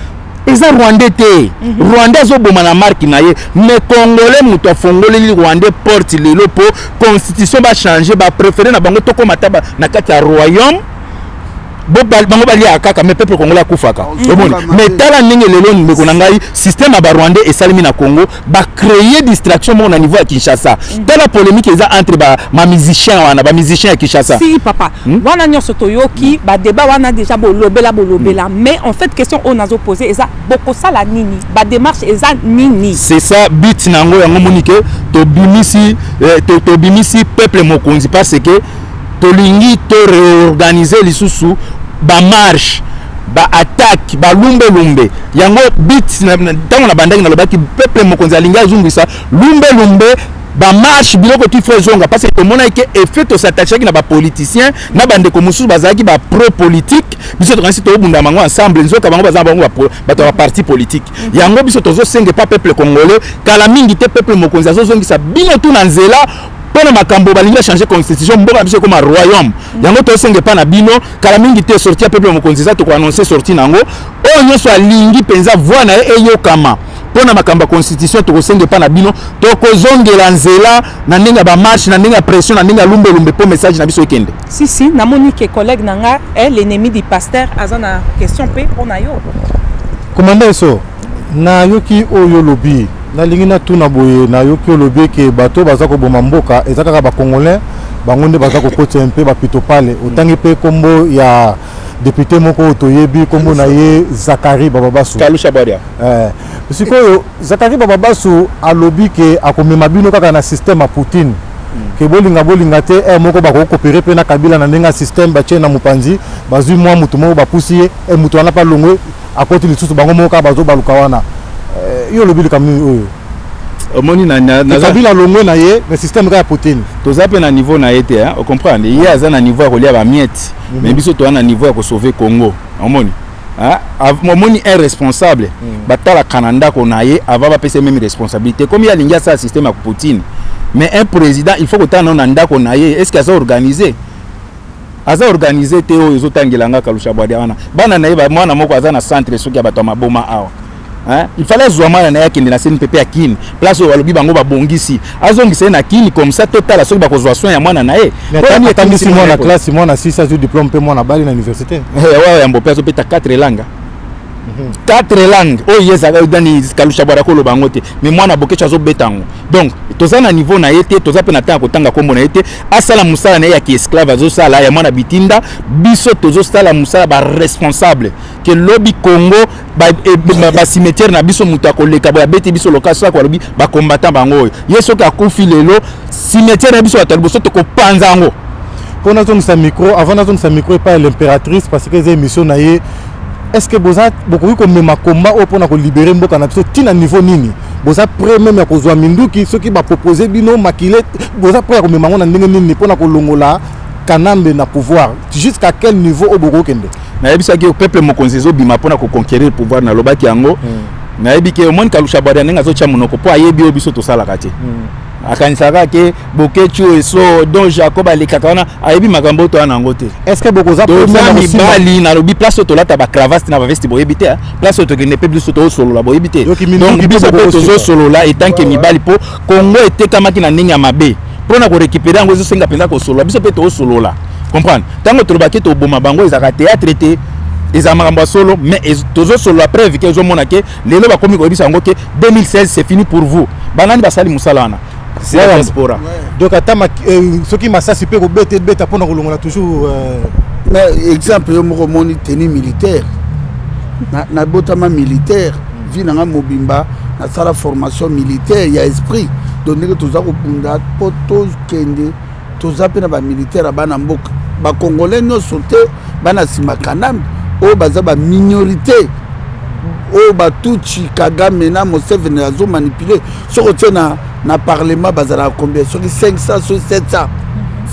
eza rwandais te. Rwandais azoboma na marke na ye, mais congolais moto afongoleli rwandais porte lelo mpo constitution bachanger. Bapréférer na bango tokóma ata na kati ya royaume, bango baliaka kaka, mais peuple congolais akufaka. Omoni, mais tala ndenge lelo, ndeko na ngai, système ya barwandais esalemi na Congo, bacréer distraction moko na niveau ya Kinshasa. Tala polémique eza entre bamusicien wana, bamusicien ya Kinshasa. Si papa, wana nyonso toyoki badébat wana déjà, bolobela bolobela, mais en fait question oyo nazopose eza: bokosala nini? Badémarche eza nini? C'est ça but na yango. Yango moni ke tobimisi, tobimisi peuple mokonzi, parce que tolingi toréorganiser lisusu bamarche, baattaque, balumbelumbe. Yango but. Ntango na bandaki, nalobaki peuple mokonzi alingi azungisa lumbelumbe, bamarche, biloko ti fo ezonga, parce que tomonaki ke effet tos'attachaki na bapoliticien na bandeko mosusu bazalaki bapro politique. Biso tokanisi tobunda bango ensemble, nzoka bango baza bango bato ya baparti politique. Yango biso tozosenga epa peuple congolais, kala mingi te peuple mokonzi azozongisa bino tu na nzela mpo na makambo balingi bachanger constitution, mboka na biso ekoma royaume. Yango tosenga epa na bino, kala mingi te sortie ya peuple mokonzi eza, tokoannoncer sortie na yango. Oyo nyonso alingi mpenza voix na ye eyokama mpo na makambo ya constitution, tokosenga epa na bino, tokozongela nzela na ndenge ya bamarche, na ndenge ya pression, na ndenge ya lumbelumbe, mpo message na biso ekende. Si si, namoni ke collègue na nga, l'ennemi du pasteur, aza na question mpe mpo na yo. Commandant Eso, nayoki oyo olobi. Nalingi natuna boye: nayoki olobi eke bato baza koboma mboka eza kaka bacongolais, bango nde baza kokotisa mpe bapito pale. Otangi mpe nkombo ya député moko oyo toyebi nkombo na ye, Zakari Bababasu. Kalusha Bwadia. Sikoyo Zakari Bababasu alobi ke akomema bino kaka na système ya Poutine, ke bolinga bolinga te, ere moko bakocoopérer mpe na Kabila na ndenge ya système batie na mopanzi, bazwi mwa motu moko, bapusi ye, motu wana mpe alongwe, akoti lisusu, bango moko kaka bazobaluka wana. Yo olobi likambo nini oyo? Omoni, Kabila alongwe na ye, mais système kaka ya Poutine. Toza mpe na niveau na ye te, ocomprendre? Ye aza na niveau ya kolia bamiettes, mais biso toza na niveau ya kosauver Congo. Omoni, omoni, un responsable batalaka na ndako na ye avant bapesa ye même responsabilité. Comme ye alingi asala système ya Poutine, mais un président, il faut kotala nano na ndako na ye, est ce que aza organisé? Aza organisé te. Oyo ezotangela nga Kalusha Bwadia wana, bana na ye, mwana moko aza na centre soki ya bato ya maboma awa, hein? Il fallait azwa mwana na ye, akende na CNPP ya Kini, place oyo balobi bango babongisi, azongisa ye na Kini, comme ça totala soki bakozwa soin ya mwana na ye. Atangisi mwana classe, mwana 6 azwi diplôme, mpe mwana bali na université. Oyo yambo mpe azobeta 4 langue, 4 langue oyo ye ezalaka nani, Kalusha Bwada koloba yango te, mais mwana Bokeco azobeta yango. Donc toza na niveau na ye te, toza mpe na ntango ya kotanga nkombo na ye te. Asala mosala na ye ya kiesclave, azosala ya mwana bitinda. Biso tozosala mosala baresponsable, ke lobi Congo, bacimetière na biso, moto akoleka boye, abeti biso loka, soki alobi bacombattant bango oyo, ye soki akufi lelo, cimetière na biso, bato ya liboso tokopanza yango. Mpo nazongisa micro, avant nazongisa micro epai ya l'impératrice, parce que eza émission na ye. Est ce que boza bokoki komema combat oyo mpona kolibere mboka na biso ntina niveau nini? Boza prêt meme ya kozwa minduki soki bapropose bino makile? Boza prêt ya komema yango na ndenge nini mpona kolongola Kanambe na pouvoir? Jusqu'à quel niveau oyo bokokende? Nayebisaki yo, peuple mokonzi ezobima mpona koconquérir pouvoir. Nalobaki yango. Nayebi ke omoni Kalusha Bwari ndenge azotya monoko mpo ayebi oyo biso tosalaka te. Akanisaka ke Bokecu eso Don Jacob alekaka wana, ayebi makambo oyo toya na yango te. Est ce que bokoza Toza mibali. Nalobi, place oyo tolata bacravate na baveste, boyebi te. Place oyo tokende mpe biso tozosolola, boyebi te. Donc biso mpe tozosolola etanke mibali, mpo Congo etekamaki na ndenge ya mabe. Mpona korécupérer yango ezosenga mpenza kosolola. Biso mpe tozosolola, comprendre. Ntango tolobaki toboma bango, ezalaka théâtre te, ezala makambo ya solo. Mais tozosolola, preuve ke ozomona ke lelo bakomi koyebisa yango ke 2016, c'est fini pour vous. Banani basali mosala wana? C'est la diaspora. Donc ata soki masasi mpe kobeta ebeta mpona kolongola toujours. Mais exemple, yo moko omoni tenue militaire. Nabotama militaire, vie na nga mobimba nasala formation militaire ya esprit. Donc ndenge toza kobunda mpo tokende, toza mpe na bamilitaire ya bana mboka. Bacongolais nyonso te bana nsima Kanambe, oyo baza baminorité, oyo batuti Kagame na Museveni azomanipule. Soki otie na parlement, bazalaka combien? Soki 500, soki 700,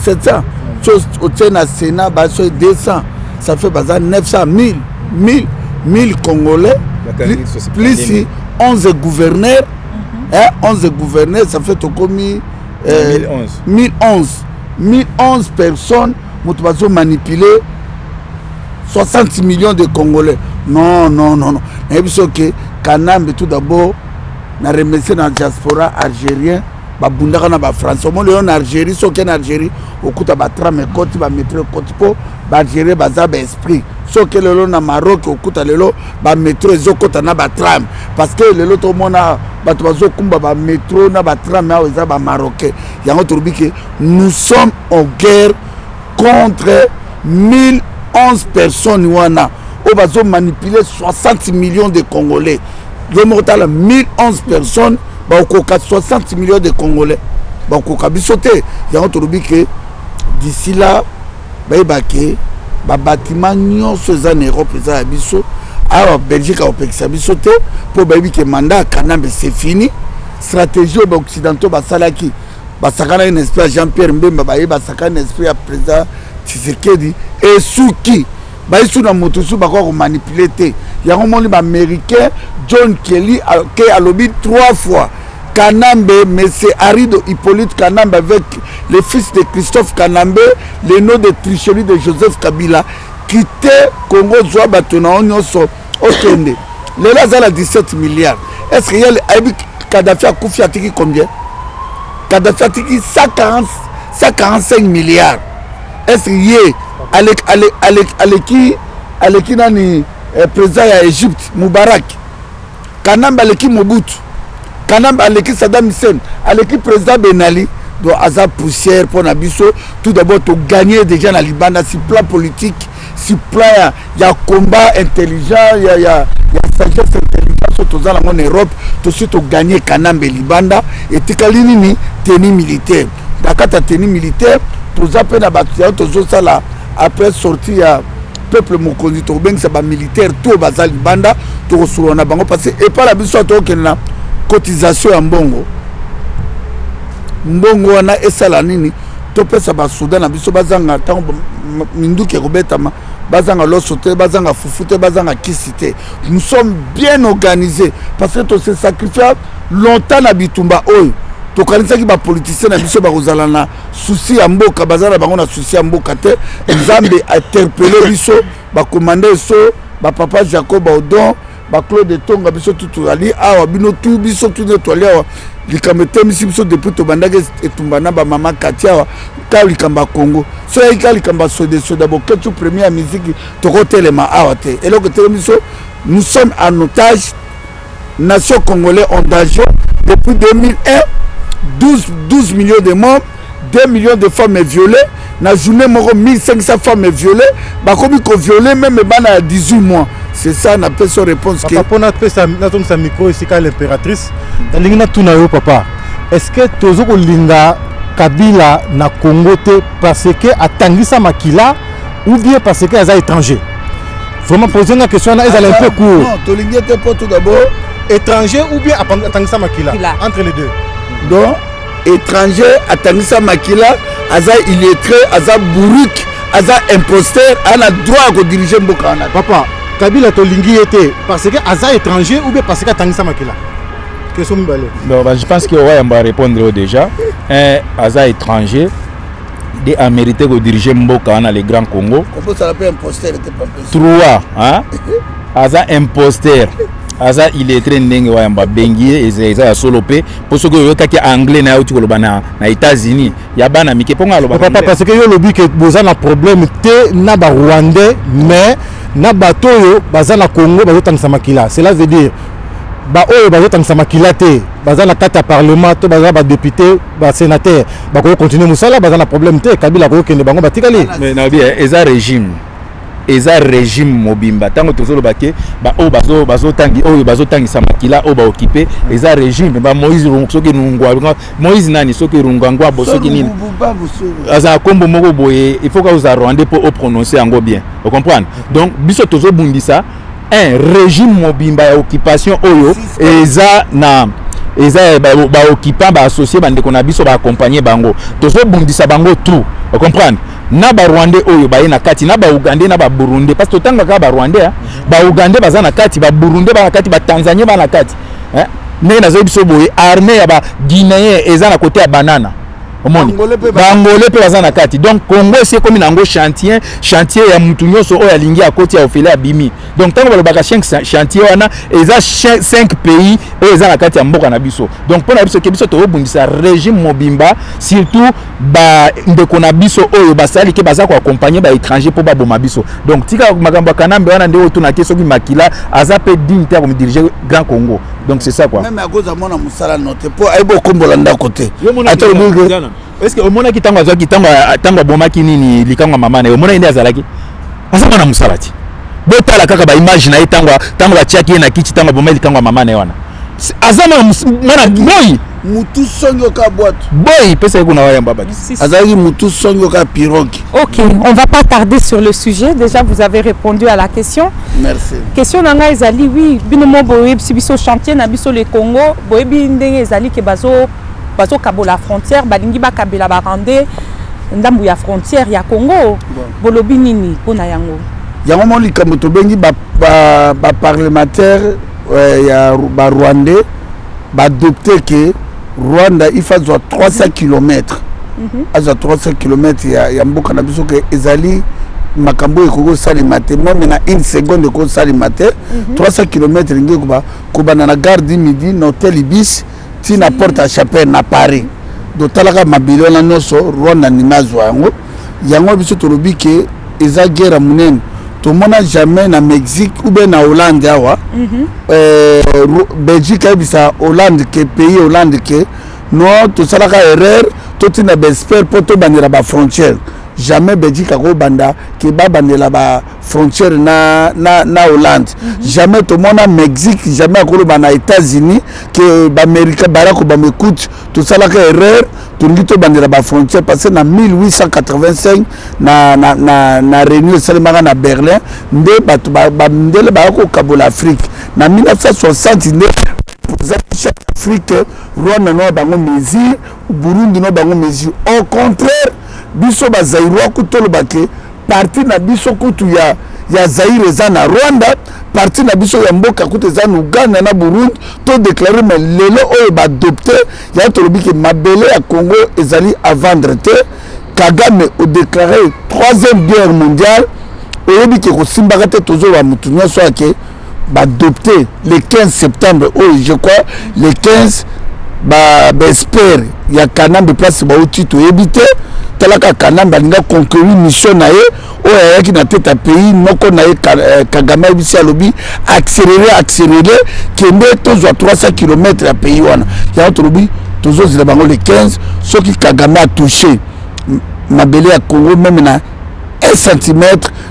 700. So otie na Sénat, basoki 200, ça fait baza 900, 1000, 1000, 1000 Congolais plus 11 gouverneurs, hein, 11 gouverneurs, ça fait tokomi 1011. 1011, 1011 personnes moto bazomanipuler 60 millions de Congolais. Non, non, non, non. Nayebi so ke Kanambe, tout d'abord na remercie na diaspora algérien, babundaka na bafrançais. Omoni oyo na Algérie, soki na Algérie okuta batram ekoti, bamétro ekoti, mpo baalgérien baza baesprit. Soki lelo na Maroc, okuta lelo bamétro ezokɔta na batram, parce que lelo tomona bato bazokumba bamétro na batram awa eza bamarocain. Yango tolobi ke nous sommes en guerre contre 1011 personnes wana oyo bazomanipuler 60 millions de Congolais. Yo moko tala, 1011 personnes bakokoka 60 millions de Congolais? Bakokoka biso te. Yango tolobi ke d'ici là, bayeba ke babatima nyonso eza na Europe eza ya biso. Awa Belgique akopekisa biso te, mpo bayebi ke mandat ya Kanambe, c'est fini. Stratégie oyo baoccidentaux basalaki, basakanaki na esprit ya Jean Pierre Mbemba, baye basakani na esprit ya président Tshisekedi, esuki. Bayisu na moto su bakoka komanipuler te. Yango moni baaméricain John Kelly ke alobi trois fois: Kanambe, monsieur Arido Hippolyte Kanambe, avec le fils de Christophe Kanambe, le nom de tricherie de Joseph Kabila, quitte Congo, zwa bato na yo nyonso, okende. Lelo aza na 17 milliards. Est ce que ye ayebi Kadafi akufi atiki combien? Kadafi atiki 140, 145 milliards. Est ce que ye aleki nani, président ya Égypte Mubarak? Kanambe aleki Mobutu, Kanambe aleki Saddam Hussein, aleki président Ben Ali. Donc aza poussière mpo na biso. Tout d'abord, togagner déjà na libanda sur plan politique, sur plan ya combat intelligent, ya sagesse intelligence oyo toza nango na Europe. Tosi togagner Kanambe libanda. Etikali nini? Tenue militaire. Na kati ya tenue militaire, toza mpe na bato yango tozosala. Après sortie ya peuple mokonzi, tokobengisa bamilitaire to baza libanda, tokosolola na bango, parce que epai na biso tokokende na cotisation ya mbongo. Mbongo wana esala nini? Topesa basoda na biso, bazanga ntango minduki ekobetama, bazanga loso te, bazanga fufu te, bazanga kisi te. Nous sommes bien organisés, parce que tose sacrifia longtemps na bitumba oyo. Tokanisaki bapoliticien na biso bakozala na souci ya mboka, baza na bango na souci ya mboka te. Nzambe interpele biso, bakomande eso, bapapa Jacob Audon, baclaude Etonga, biso tu tozali awa, bino tu, biso tu nde toali awa. Likambo etemisi biso depuis tobandaki etumba na bamama kati awa, ka likambo ya Congo. So yaki ka likambo ya sodesoda, Boketu premier ya miziki, tokotelema awa te. Eloko etelemi biso, nous sommes en otage, nation congolais en danger depuis 2001, 12, 12 millions de morts, 2 millions de femmes violées na journée moko, 1500 femmes violées. Bakomi kovioler même bana ya 18 mois. C'est ça, napesi yo réponse. Papa, mpo napesa, nazongisa micro esika l'impératrice. Nalingi natuna yo, papa, est ce que tozo kolinga Kabila na Congo te parce que atangisa makila ou bien parce que aza étranger? Vraiment, poser nga question wana ezala un peu court. Non, tolingi ete mpo tout d'abord étranger ou bien atangisa makila, entre les deux. Donc étranger atangisa makila, aza illettré, aza bourrique, aza imposteur, aza na droit ya kodiriger mboka wana. Papa, Kabila tolingi ye te parce que aza étranger ou bien parce que atangisa makila? Question mibale. Bon, bah, je pense que Wayamba va répondre déjà. Un aza étranger de amérité kodiriger mboka wana, le Grand Congo. Kobosala mpe imposteur te, papa. Trois, hein? Aza imposteur, aza illettré, ndenge Wayamba abengi ye, eza ya solo mpe, mpo soki oyokaki anglais na ye auti koloba na États-Unis ya bana mike, mpongo alobaka. Papa, parce que yo olobi ke boza na problème te na Barwandais, mais na bato oyo baza na Congo bazotangisa makila. Cela veut dire baoyo bazotangisa makila te, baza na kati ya parlement to baza badéputé, basénateur, bakoki continuer mosala, baza na problème te. Kabila akokende, bango batikali. Mais nabi eza régime, eza régime mobimba. Ntango tozoloba ke baoyo bazotangi, oyo bazotangisa makila, oyo baokipe, eza régime bamoïse, soki Rungwa, Moïse nani, soki Rungangwabo, soki nini, azala nkombo moko boye, il faut ka ozala Rwandais mpo oprononce yango bien, ocomprendre. Donc biso tozobundisa un régime mobimba ya occupation oyo eza na eza baoccupant, baassocié, bandeko na biso baaccompagne bango. Tozobundisa bango tout, ocomprendre, na Barwandais oyo baye na kati, na Baugandais, na Baburundais, parce que totangaka Barwandais, Baugandais baza na kati, Baburundais baza na kati, Batanzanien baza na kati. Ndenge nazoyebi biso boye, armée ya Baguinéen eza na kote ya Banana, omoni, Baangolais mpe baza na kati. Donc Congo esi ekomi na yango chantier, chantier ya mutu nyonso oyo alingi akoti, ya ofele, abimi. Donc ntango balobaka chantier wana, eza 5 pays oyo eza na kati ya mboka na biso. Donc mpo na biso ke biso tozobundisa régime mobimba, surtout bandeko na biso oyo basali ke baza koaccompagne baétranger mpo baboma biso. Donc tika makambo ya Kanambe wana, nde oyo tunaki soki makila, aza mpe digne te ya komidiriger Grand Congo. Donc c'est ça quoi. Même akoza mwana mosala no te, mpo ayebi okombola ndako te. Est ce que omonaki ntango azwaki, ntango abomaki nini, likango ya mama na ye, omonaki nde azalaki aza mwana mosala ti? Botala kaka baimage na ye ntango batiaki ye na kiti, ntango abomaki likango ya mama na ye wana, aza mwana boy. Mutu songi oka bwato. Boy, pesa ye kuna, Wayamba bakisi. Azalaki mutu songi oka pirogue. Ok, on va pas tarder sur le sujet. Déjà, vous avez répondu à la question. Merci. Question na ngai ezali, oui, bino mo boyebi biso chantier na biso le Congo, boyebi ndenge ezali ke bazo bazokabola frontière, balingi bakabela Barwandais ndambu ya frontière ya Congo. Bolobi nini mpona yango? Yango mo likambo tobengi baparlementaire ya Barwandais baadopte ke Rwanda ifa azwa 300 km, azwa 300 km ya mboka na biso, ke ezali makambo oyo ekoki kosalema te, même na une seconde ekoki kosalema te. 300 km elingi kobanda na gare du Midi, na hotel Ibis, ti na Porte ya Chapelle na Paris. Donc talaka mabele wana nyonso, Rwanda ndenge azwa yango. Yango biso tolobi ke eza guerre ya monene. Tomona jamais na Mexique ou bien na Hollande awa, Belgique ayebisa Hollande ke, pays Hollande ke non, tosalaka erreur, totinda baexpert mpo tobandela bafrontière. Jamais Belgique akobanda ke babandela bafrontière na Hollande. Jamais tomona Mexique, jamais akoloba na États-Unis ke Baamérika, Barack Obama, écoute, tosalaka erreur, tolingi tobandela bafrontière, parce que na 1885 na réunion esalemaka na Berlin nde bato bandele baya kokabola Afrique. Na 1960 nde chaque Afrique, Rwanda no bango mesure, Burundi no bango mesure. Au contraire, biso Bazaïrois kutu toloba ke parti na biso kutu ya Zaire eza na Rwanda, parti na biso ya mboka kutu eza na Uganda na Burundi. Todéclare, mais lelo oyo baadopte ya, tolobi ke mabele ya Congo ezali à vendre te. Kagame odéclare troisième guerre mondiale, oyebi ke kosimbaka te. Tozoloba motu nyonso ake baadopte le 15 septembre oyo, je crois le 15, baexpert ya Kanambe, place bauti toyebi te. Talaka, Kanambe alinga conquérir mission na ye oyo ayaki na tete ya pays moko na ye. Kagame ayebisi, alobi accéléré, accéléré, kende tozwa 300 km ya pays wana. Yango tolobi tozozela bango le 15. Soki Kagame atouche mabele ya Congo même na 1 cm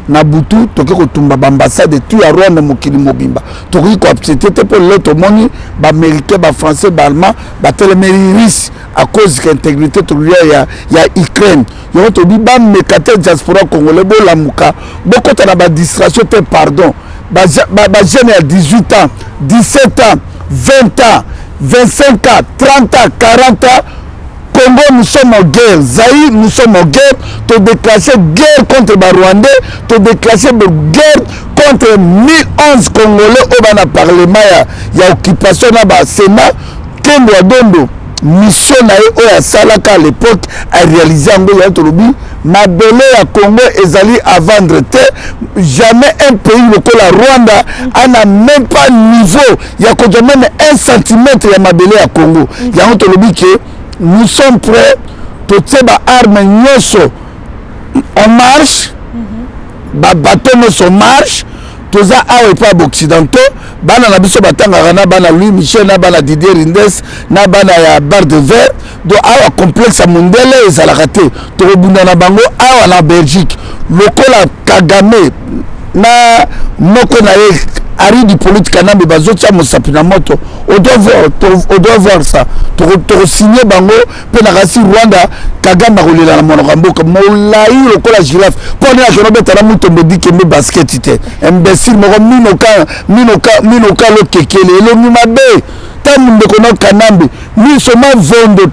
na butu. Tokoki kotumba baambassade tu ya Rwanda, mokili mobimba. Tokoki koaccepter te, mpo lelo tomoni baaméricain, bafrançais, baallemand batelemeli Russe à cause ka intégrité territoriale ya Ukraine. Yango tobi bameka te. Diaspora congolais, bolamuka, bokɔta na badistraction te, pardon. Bajeune ya 18 ans, 17 ans, 20 ans, 25 ans, 30 ans, 40 ans, Congo, nous sommes en guerre. Zaïre, nous sommes en guerre. Tu déclenché guerre contre les Rwandais, tu déclenché guerre contre 1011 Congolais au bana parlement ya occupation na ba Sénat. Kendo Adondo, mission na ye oyo asalaka à l'époque, aréalise yango. Ya tolobi, mabele ya Congo ezali à vendre te. Jamais un pays lokola Rwanda ana même pas niveau ya kozwa même 1 centimètre ya mabele ya Congo. Yango tolobi ke nous sommes prêts, totie baarme nyonso en marche, babato nyonso marche. Toza awa epai ya baoccidentaux, bana na biso batangaka na bana Louis Michel, na bana Didier Reynders, na bana ya Bar de Ver. Donc awa complexe ya mondele ezalaka te. Tokobunda na bango awa na Belgique lokola Kagame na moko na ye Aridi Polite Kanambe bazotia mosapi na moto. On doit voir, on doit voir ça. Tokosigne bango mpe na kasi Rwanda. Kagame akolela na monoko ya mboka molai lokola girafe mpo nini akende obeta na Mutombo Dikembe basket te. Imbécile moko, minoka minoka minoka, lokekele elongi mabe. Ntango ndeko na Kanambe miso mavondo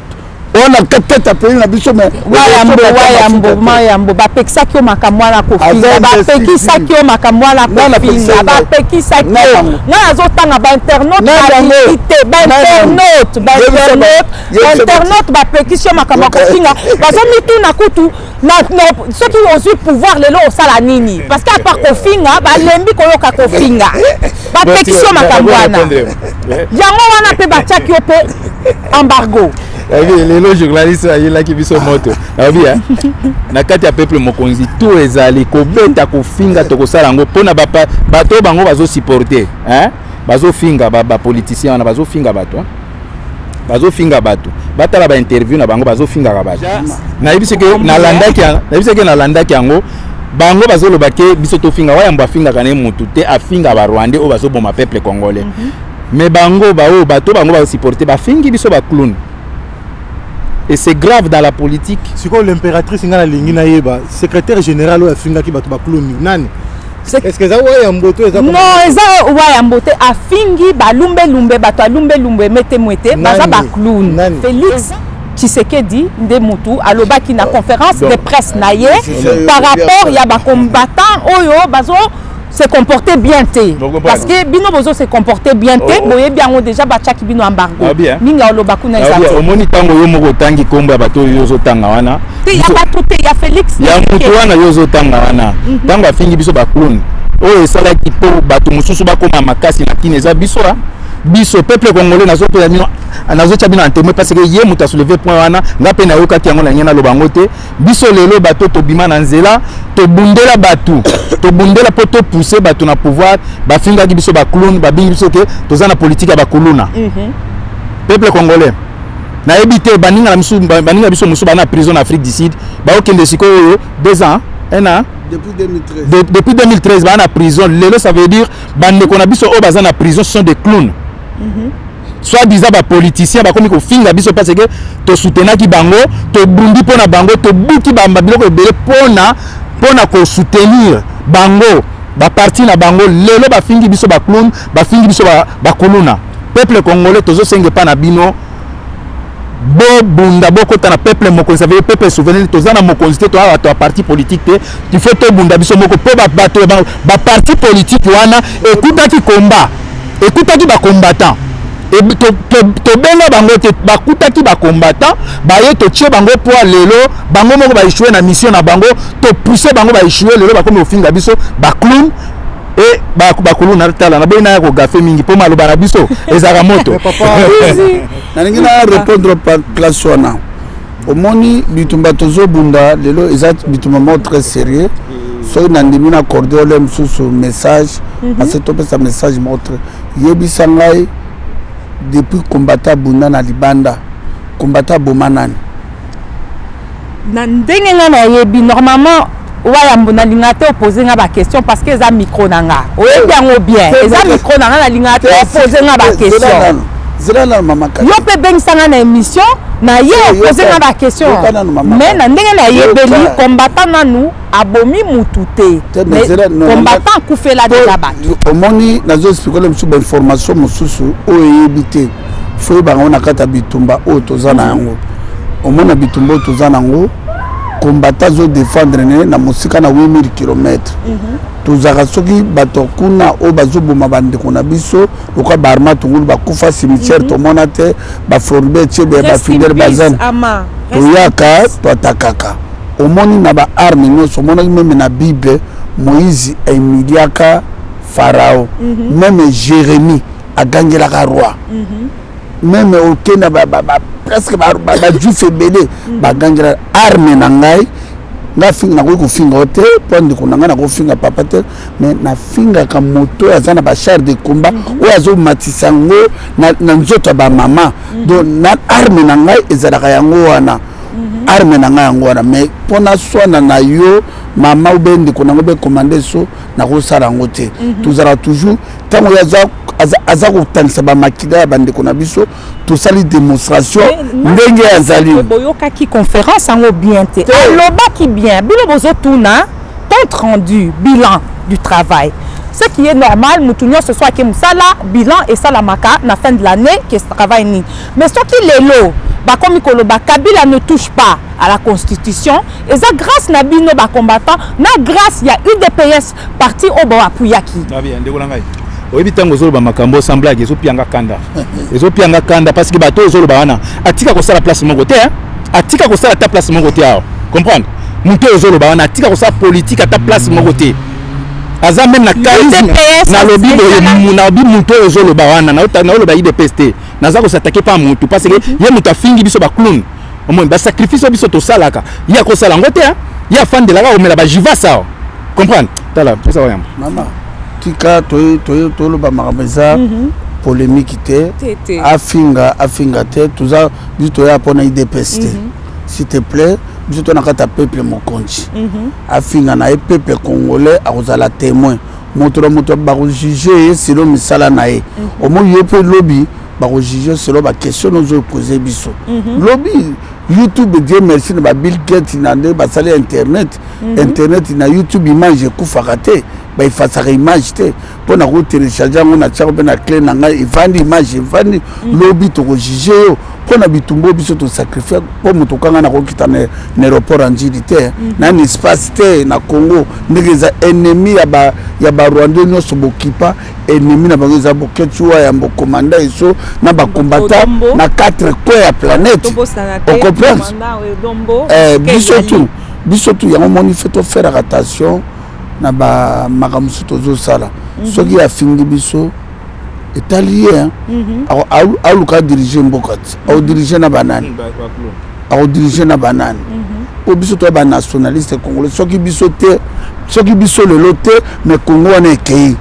wana tete ya pays na biso. Wayambo, wayambo, mayambo, bapekisaki yo makambo wana kofinga, bapekisaki yo makambo wana kofinga, bapekisaki yo. Ngai nazotanga bainternaute, balingi te. Bainternaute, bainternaute, bainternaute bapekisi yo makambo ya kofinga. Bazomituna kutu soki ozwi pouvoir lelo, osala nini? Parce que à part kofinga, balembi koyoka kofinga. Bapekisi yo makambo wana, yango wana mpe batiaki yo mpe embargo. Lelo journaliste ayelaki biso moto. Nayebi na kati ya peuple mokonzi to ezali kobeta, kofinga, tokosala yango mpona bato bango bazosupporte, bazofinga bapoliticien wana, bazofinga bato, bazofinga bato, batala bainterview na bango, bazofingaka bato. Nayebi soki nalandaki, nayebi soki nalandaki yango. Bango bazoloba ke biso tofinga Wayambo, afingaka na ye motu te, afinga barwandais oyo bazoboma peuple congolais. Mais bango baoyo bato bango bazosupporte bafingi biso baclown, et c'est grave dans la politique. Sikoyo l'impératrice, ngai nalingi nayeba secrétaire général oyo afingaki bato baclown nani? Est ce que eza Wayambo to eza? Non, eza Wayambo te. Afingi balumbelumbe, bato alumbelumbe metemo te, baza baclown. Félix Tshisekedi nde mutu alobaki na conférence de presse na ye par rapport ya bacombattant oyo bazo se comporter bien te, parce que bino bozo se comporter bien te. Boyebi yango déjà, batiaki bino embargo mingi. Aloba kuna eza te. Omoni, ntango yo moko otangi nkombo ya bato oyo ozotanga wana. Te, ya bato te, ya Félix. Ya motu wana yo ozotanga wana, ntango afingi biso baclown, oyo esalaki mpo bato mosusu bakóma makasi na kini eza biso, biso peuple congolais. Nazopela bino, nazotia bino en témoin, parce que ye moto asoulevé point wana, nga mpe nayokaki yango na ngai, naloba yango te. Biso lelo bato tobima na nzela, tobundela bato, tobundela mpo topousse bato na pouvoir, bafingaki biso baclown, babengi biso ke toza na politike ya bakuluna. Peuple congolais, nayebi te, baninga na biso, baninga biso mosusu baa na prison na Afrique du Sud, baokende sikoyo oyo 2 ans, un an. Depuis 2013. Depuis 2013 baa na prison lelo. Ça veut dire bandeko na biso oyo baza na prison, ce sont des clowns. Soit disant bapoliticien bakomi kofinga biso parce que tosoutenaki bango, tobundi mpo na bango, tobuki biloko ebele mpona kosoutenir bango, baparti na bango. Lelo bafingi biso baclown, bafingi biso bakuluna. Peuple congolais, tozosenga epa na bino, bobunda, bokota na peuple mokonzi. Ça veut dire peuple souverain. Toza na mokonzi te, toza bato ya parti politique te. Il faut tobunda biso moko mpo bato baparti politique wana ekutaki komba, ekutaki bacombattant. Tobenga bango te, bakutaki bacombattant baye, totie bango poa. Lelo bango moko baéchoué na mission na bango, topousse bango, baéchoué. Lelo bakomi kofinga biso baclown e bakuluna. Tala, naboyi naya kogafe mingi mpo maloba na biso ezalaka moto. Nalingi na répondre par place wana. Omoni, bitumba tozobunda lelo eza bitumba moko très sérieux. Soki nandimi na accorde mosusu message, parce que topesa message moko très. Yebisa ngai, depuis combattant abunda na libanda, combattant aboma nani? Na ndenge ngai nayebi, normalement Wayambo, nalinga te opose nga baquestion parce que eza micro na nga, oyebi yango bien. Eza micro na nga, nalinga te opose nga baquestion. Zela nanu, mama. Yo mpe bengisa nga na émission na ye, opose nga baquestion. Mais na ndenge nayebeli, combattant nanu abomi mutu te, combattant akufela deja bato. Omoni, nazo expliquer mosusu bainformation mosusu oyo eyebi te. Fo yeba yango na kati ya bitumba oyo toza na yango. Omona, bitumba oyo toza na yango, combattant azodéfendre ne na mosika na 8000 km. Tozalaka soki bato kuna oyo bazoboma bandeko na biso lokola baarma tungulu bakufa cimetière, tomona te baFloribert Chebeya, baFidèle Bazana. Toyaka, toatakaka. Omoni, na baarme nyonso, omonaki même na Bible, Moïse ahumiliaka Farao, même Jérémie agangelaka roi, même okenda presque bajuif ebele bagangela. Arme na ngai, nga nakoki kofinga yo te mpo ndeko na ngai, nakofinga papa te, mais nafingaka moto oyo aza na bachar de combat, oyo azomatisa yango na nzoto ya bamama. Donc na arme na ngai ezalaka yango wana, arme na ngai yango wana. Mais mpo naswana na yo mama obe ndeko nango be commande so, nakosala yango te. Tozalaka toujours, ntango oyo aza kotangisa bamakila ya bandeko na biso, tosali démonstration ndenge azali. Boyokaki conférence yango bien te. Alobaki bien, bino bozotuna compte rendu, bilan du travail, ce qui est normal. Mutu nyonso so ake mosala, bilan esalamaka na fin de l'année ke travail nini. Mais soki lelo bakomi koloba Kabila ne touche pas à la constitution, eza grâce na bino bacombattant, na grâce ya UDPS, parti oyo boapuyaki. Ndeko na ngai, oyebi, ntango ozoloba makambo osemblaki, ezopianga kanda, ezopianga kanda, parce que bato oyo ozoloba wana atika kosala place moko te, atika kosala ata place moko te awa. Comprendre, moto oyo ozoloba wana atika kosala politique ata place moko te, aza même na charisme. Nalobi boye, nalobi moto oyo ozoloba wana, naoloba UDPS te, naza kosatake pa motu, parce que ye moto afingi biso baclown. Omoni basacrifice oyo biso tosalaka, ye akosala yango te. Ye afandelaka komela bajivas awa. Comprendre, tala, pesa Wayamba. Mama, tika toloba makambo eza polémique te. Afinga, afinga te, toza biso toya mpona UDPS te. S'il te plaît, biso to na kati ya peuple mokonzi. Afinga na ye, peuple congolais akozala témoin. Moto na moto bakojuge ye selon misala na ye. Omoni, ye mpe lobi bakojuge selon baquestion ozopose biso lobi. YouTube, Dieu merci na baBill Gates na nde basali internet. Internet na YouTube, image ekufaka te, baefasaka image te. Mpo na kotélécharge yango, na tiako mpe na clé na ngai, evandi, image evandi. Lobi tokojuge yo mpo na bitumba oyo biso tosacrifie. Mpo moto okanga na kokita na aéroport ya Njili te, na espace te na Congo, ndenge eza ennemi ya barwandais nyonso bokipa, ennemi na bango eza Boketshu wa Yambo, komanda Eso na bakombata na quatre coin ya planète. Ocomprendre, biso tu, biso tu yango. Moni, fe tofaire attention na bamakambo mosusu tozosala. Soki afingi biso, etali ye. Aluka adirige mboka ti aodirige na banani, akodirige na banani? Po biso toya banationaliste congolais. Soki biso te, soki biso lelo te, mais Congo wana ekei.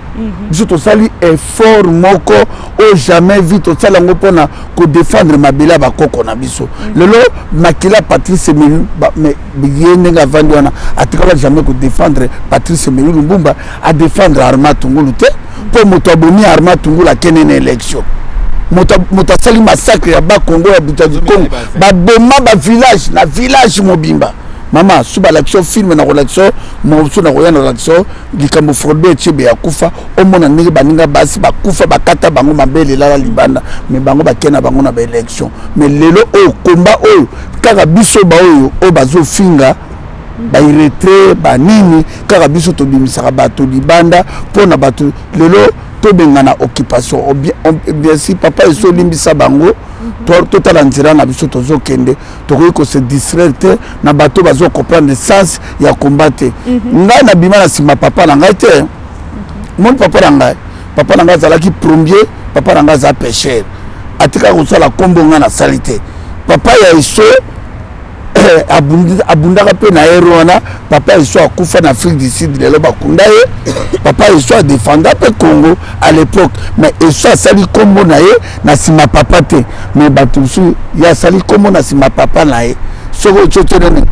Biso tosali effort moko oyo jamais vu, tosala yango mpona kodéfendre mabele ya bakoko na biso. Lelo makila Patrice Emery, ye ndenge avandi wana, atikala jamais kodéfendre Patrice Emery Lumumba, adéfendre Armand Tungulu te. Mpo moto abomi Armand Tungulu akende na élection, moto asali massacre ya Bakongo, ya buta du Congo, baboma bavillage na village mobimba. Mama, so balakisa film na kolakisa mosu, na koya na kolakisa likambo Floribert Chebeya akufa, omona ndenge baninga basi bakufa, bakata bango mabele, elala libanda, mais bango bakei na bango na baélection. Mais lelo oyo, komba oyo kaka biso baoyo oyo bazofinga bairretre banini, kaka biso tobimisaka bato libanda mpo na bato lelo tobengana occupation. Bien si papa Eso olimbisa bango, totala nzela na biso tozokende. Tokoki kose distraire te na bato bazocomprendre sens ya combat te. Ngai nabima na nsima papa na ngai te. Moni, papa na ngai, papa na ngai azalaki plombier, papa na ngai aza pêcheur, atikaka kosala nkombo ngai nasali te. Papa ya Eso abundaka mpe na ere wana. Papa Eso akufa na Afrique du Sud, lelo bakunda ye. Papa Eso adefenda mpe Congo à l'époque, mais Eso asali nkombo na ye na nsima papa te. Mais bato mosusu, ye asali nkombo na nsima papa na ye. Soki otiotienene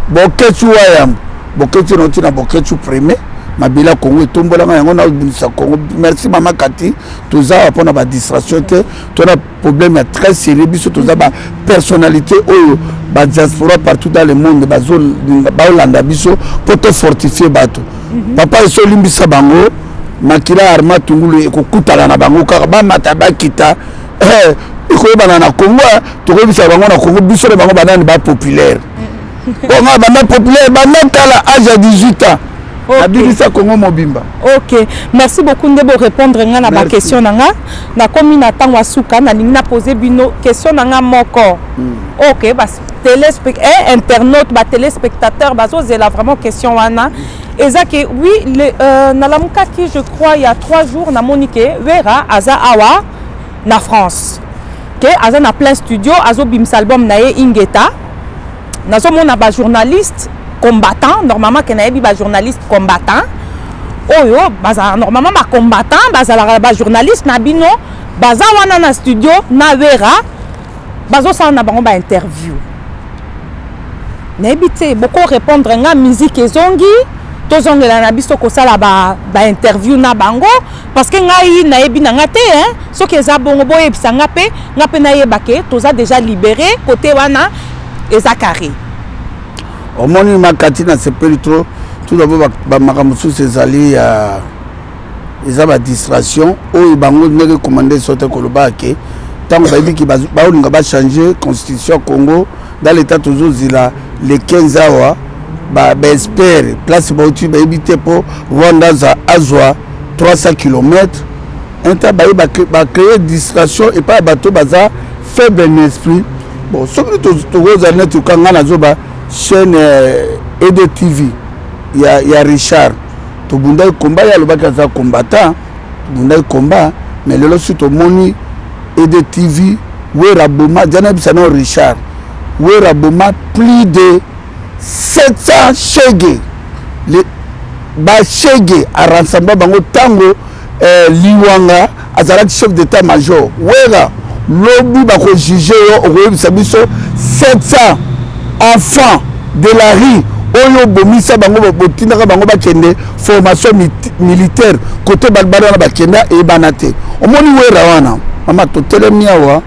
Boketshu wa Yambo. Boketshu nauti na Boketshu premier mabele ya Congo etombolanga yango nabundisa Congo. Merci mama Kati, toza awa mpona badistraction te, tona problème ya très sérieux. Biso toza bapersonnalité oyo badiaspora partout dans le monde baolanda biso mpo tofortifie bato. Papa eso olimbisa bango makila ya Arma Tungulu ekokutana na bango kaka bamata bakita, ekoyebana na Congo. Tokoyebisa bango na Congo biso na bango banani bapopulaire. Bonga banda populaire banda kala, age ya 18 ans nabimisa Congo mobimba. Ok, merci beaucoup nde borépondre nga na baquestion na nga. Nakomi na ntango ya suka, nalingi napose bino question na nga moko. Ok, internaute, batéléspectateur bazozela vraiment question wana. Eza ke oui, nalamukaki, je crois il y a 3 jours, namoni ke Wera aza awa na France, ke aza na plein studio, azobimisa album na ye Ingeta. Nazomona bajournaliste combattant, normalement ke nayebi bajournaliste combattant oyo bazalaka normalement bacombattant, bazalaka bajournaliste na bino, baza wana na studio na Wera, bazosala na bango bainterview. Nayebi te boko répondre nga. Musique ezongi, tozongela na biso kosala bainterview ba na bango? Parce que ngai nayebi na nga te, hein? Soki eza bongo, boyebisa nga mpe nga mpe nayeba ke toza déjà libéré, côté wana eza carré. Omoni, makati nasepeli trop. Tout d'abord, bamakambo mosusu ezali ya eza badistraction oyo bango ndenge commande so te koloba ke ntango bayebiki baolinga bachange constitution ya Congo dans l'état. Tozozila le 15 awa, baespere place bauti bayebi te mpo Rwanda azwa 300 km inta baye bacréer distraction epai ya bato baza faible na esprit. Bon, soki tokozala neti ka ngai nazoba chaîne EDTV ya Richard, tobundaki combat, ye alobaki aza combattant, tobundaki combat. Mais lelo si tomoni EDTV, Wera boma dia nayebisa nao Richard, Wera boma plus de 700 shege, bashege aransamba bango ntango Liwanga azalaki chef d'état major. Wera, lobi bakojuge yo, okoyebisa biso 700 enfants de la rue oyo obomisa bango, botindaka bango bakende formation militaire kote balibala wana bakenda, eyebana te. Omoni Wera wana, mama, totelemi awa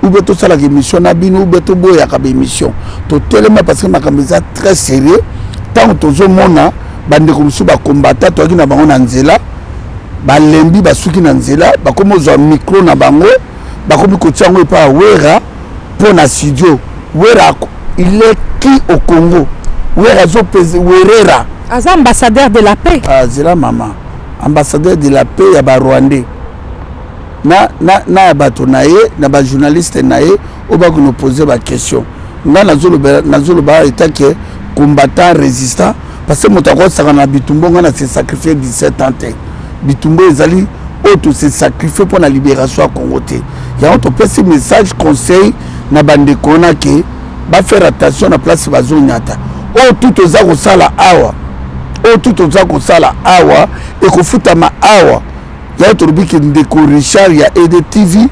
ube tosalaka émission na bino ube toboyaka baémission, totelemi parce que makambo eza très sérieux. Ntango tozomona bandeko mosusu bakombata, toyaki na bango na nzela, balembi, basuki na nzela, bakomi ozwa micro na bango, bakomi kotia yango epai ya Wera mpo na studio. Wera, il est qui au Congo? Wera azopese werera. Aza ambassadeur de la paix. Ah, zela mama, ambassadeur de la paix ya barwandais na ya bato na ye na bajournaliste na ye oyo bakona pose baquestion. Ngai nazoloba etake combattant résistant, parce que moto akosaka na bitumba. Ngai na se sacrifie 17 ans te. Bitumba ezali oyo tose sacrifie mpo na libération ya Congo te. Yango topesi message, conseil na bandeko wana ke bafaire attention na place bazonyata. Oyo tu toza kosala awa, oyo tu toza kosala awa ekofutama awa. Yango tolobi ke ndeko Richard ya EDTV,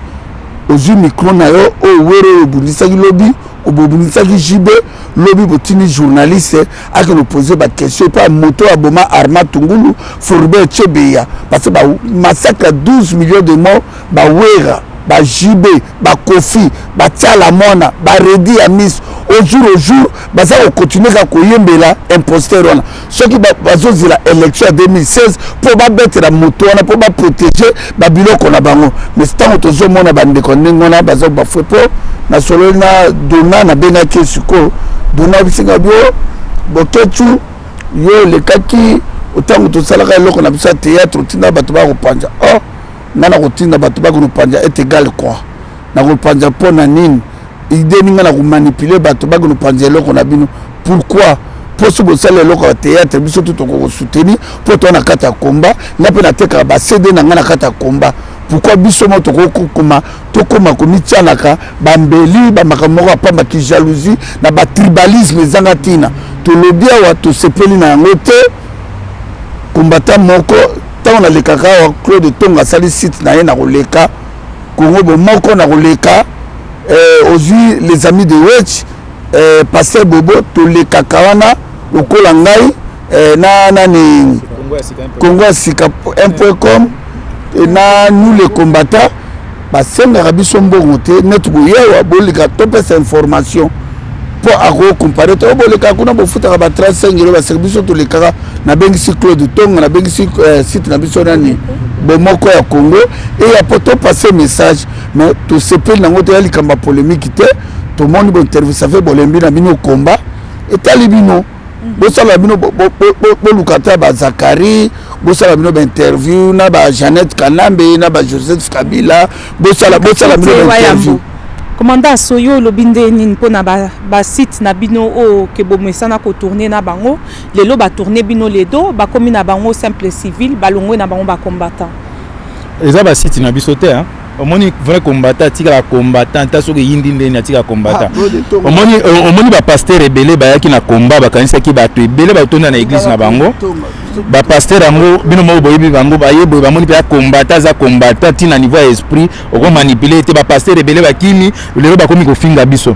ozwi micro na yo oyo Were oyo obundisaki lobi, obundisaki JB lobi, botindi journaliste akende opose baquestion epai moto aboma Arma Tungulu, Floribert Chebeya, parce que bamassacre ya 12 millions de morts, bawera, baJB, bakofi, batiala mwana, baredi ya miss, au jour baza kokontinue kaka koyembela imposteur wana. Soki bazozela élection ya 2016 mpo babetela moto wana mpo baprotege babiloko na bango. Mais ntango tozomona bandeko ndenge wana baza bafwe, mpo nasololi na Dona, nabengaki sikoyo Dona, bisinga bio Boketu, yo olekaki ntango tosalaka eloko na biso ya théâtre, otinda bato bakopanza. Oh, nga na kotinda bato bakonopanza est égal quoi? Nakopanza mpo na nini? Idée ninga na komanipule bato bakonopanza eloko na bino, pourquoi? Mpo so bosala eloko ya théâtre, biso tu tokokosoutenir mpo toa na kati ya komba. Nga mpe natekaka baCD na nga na kati ya komba. Pourquoi biso mo tokokoma tokóma komitianaka bambeli, bamakambo moko apambaki, jalousie na batribalisme ezanga ntina? Tolobi awa, tosepeli na yango te. Kombata moko, ntango nalekaka awa, Claude Tonga asali site na ye na koleka Congo Bomoko, na koleka ozwi les amis de Wech, pasteur Bobo, tolekaka wana. Lokola ngai na nani, Congo ya Sika 1.com na nous les combattants, basengaka biso mbongo te. Neti boyewa boleka topesa information mpo akocomparer te. Oyo bolekaka kuna, bofutaka ba 35 euro, baseka biso. Tolekaka, nabengisi Claude Tonga, nabengisi site na biso nani, Bomoko ya Congo, eya mpo topase message. Mais tosepeli nango te, ya likambo ya polémique te. Tomoni bointerview, ça fait bolembi na bino. Komba etali bino, bosala bino, boluka ata bazakari, bosala bino bainterview na bajeannette Kanambe, na bajoseph Kabila, bosala bino bainterview. Commandant Soyo, olobi nde nini mpona basite na bino oyo ke bomesana kotourner na bango? Lelo batourner bino le dos, bakomi na bango simple civil, balongwe na bango bacombattant. Eza basite na biso te. Omoni, vrai combattant atikala combattant, ata soki eyindi ndeni, atikala combattant. Omoni, bapasteur ebele bayaki na combat, bakanisaki bato ebele batonda na église na bango. Bapasteur yango, bino moko boyebi bango. Baye boye, bamoni mpe ya combattant, aza combattant ntina niveau ya esprit, okomanipuler te. Bapasteur ebele bakimi, lelo bakomi kofinga biso.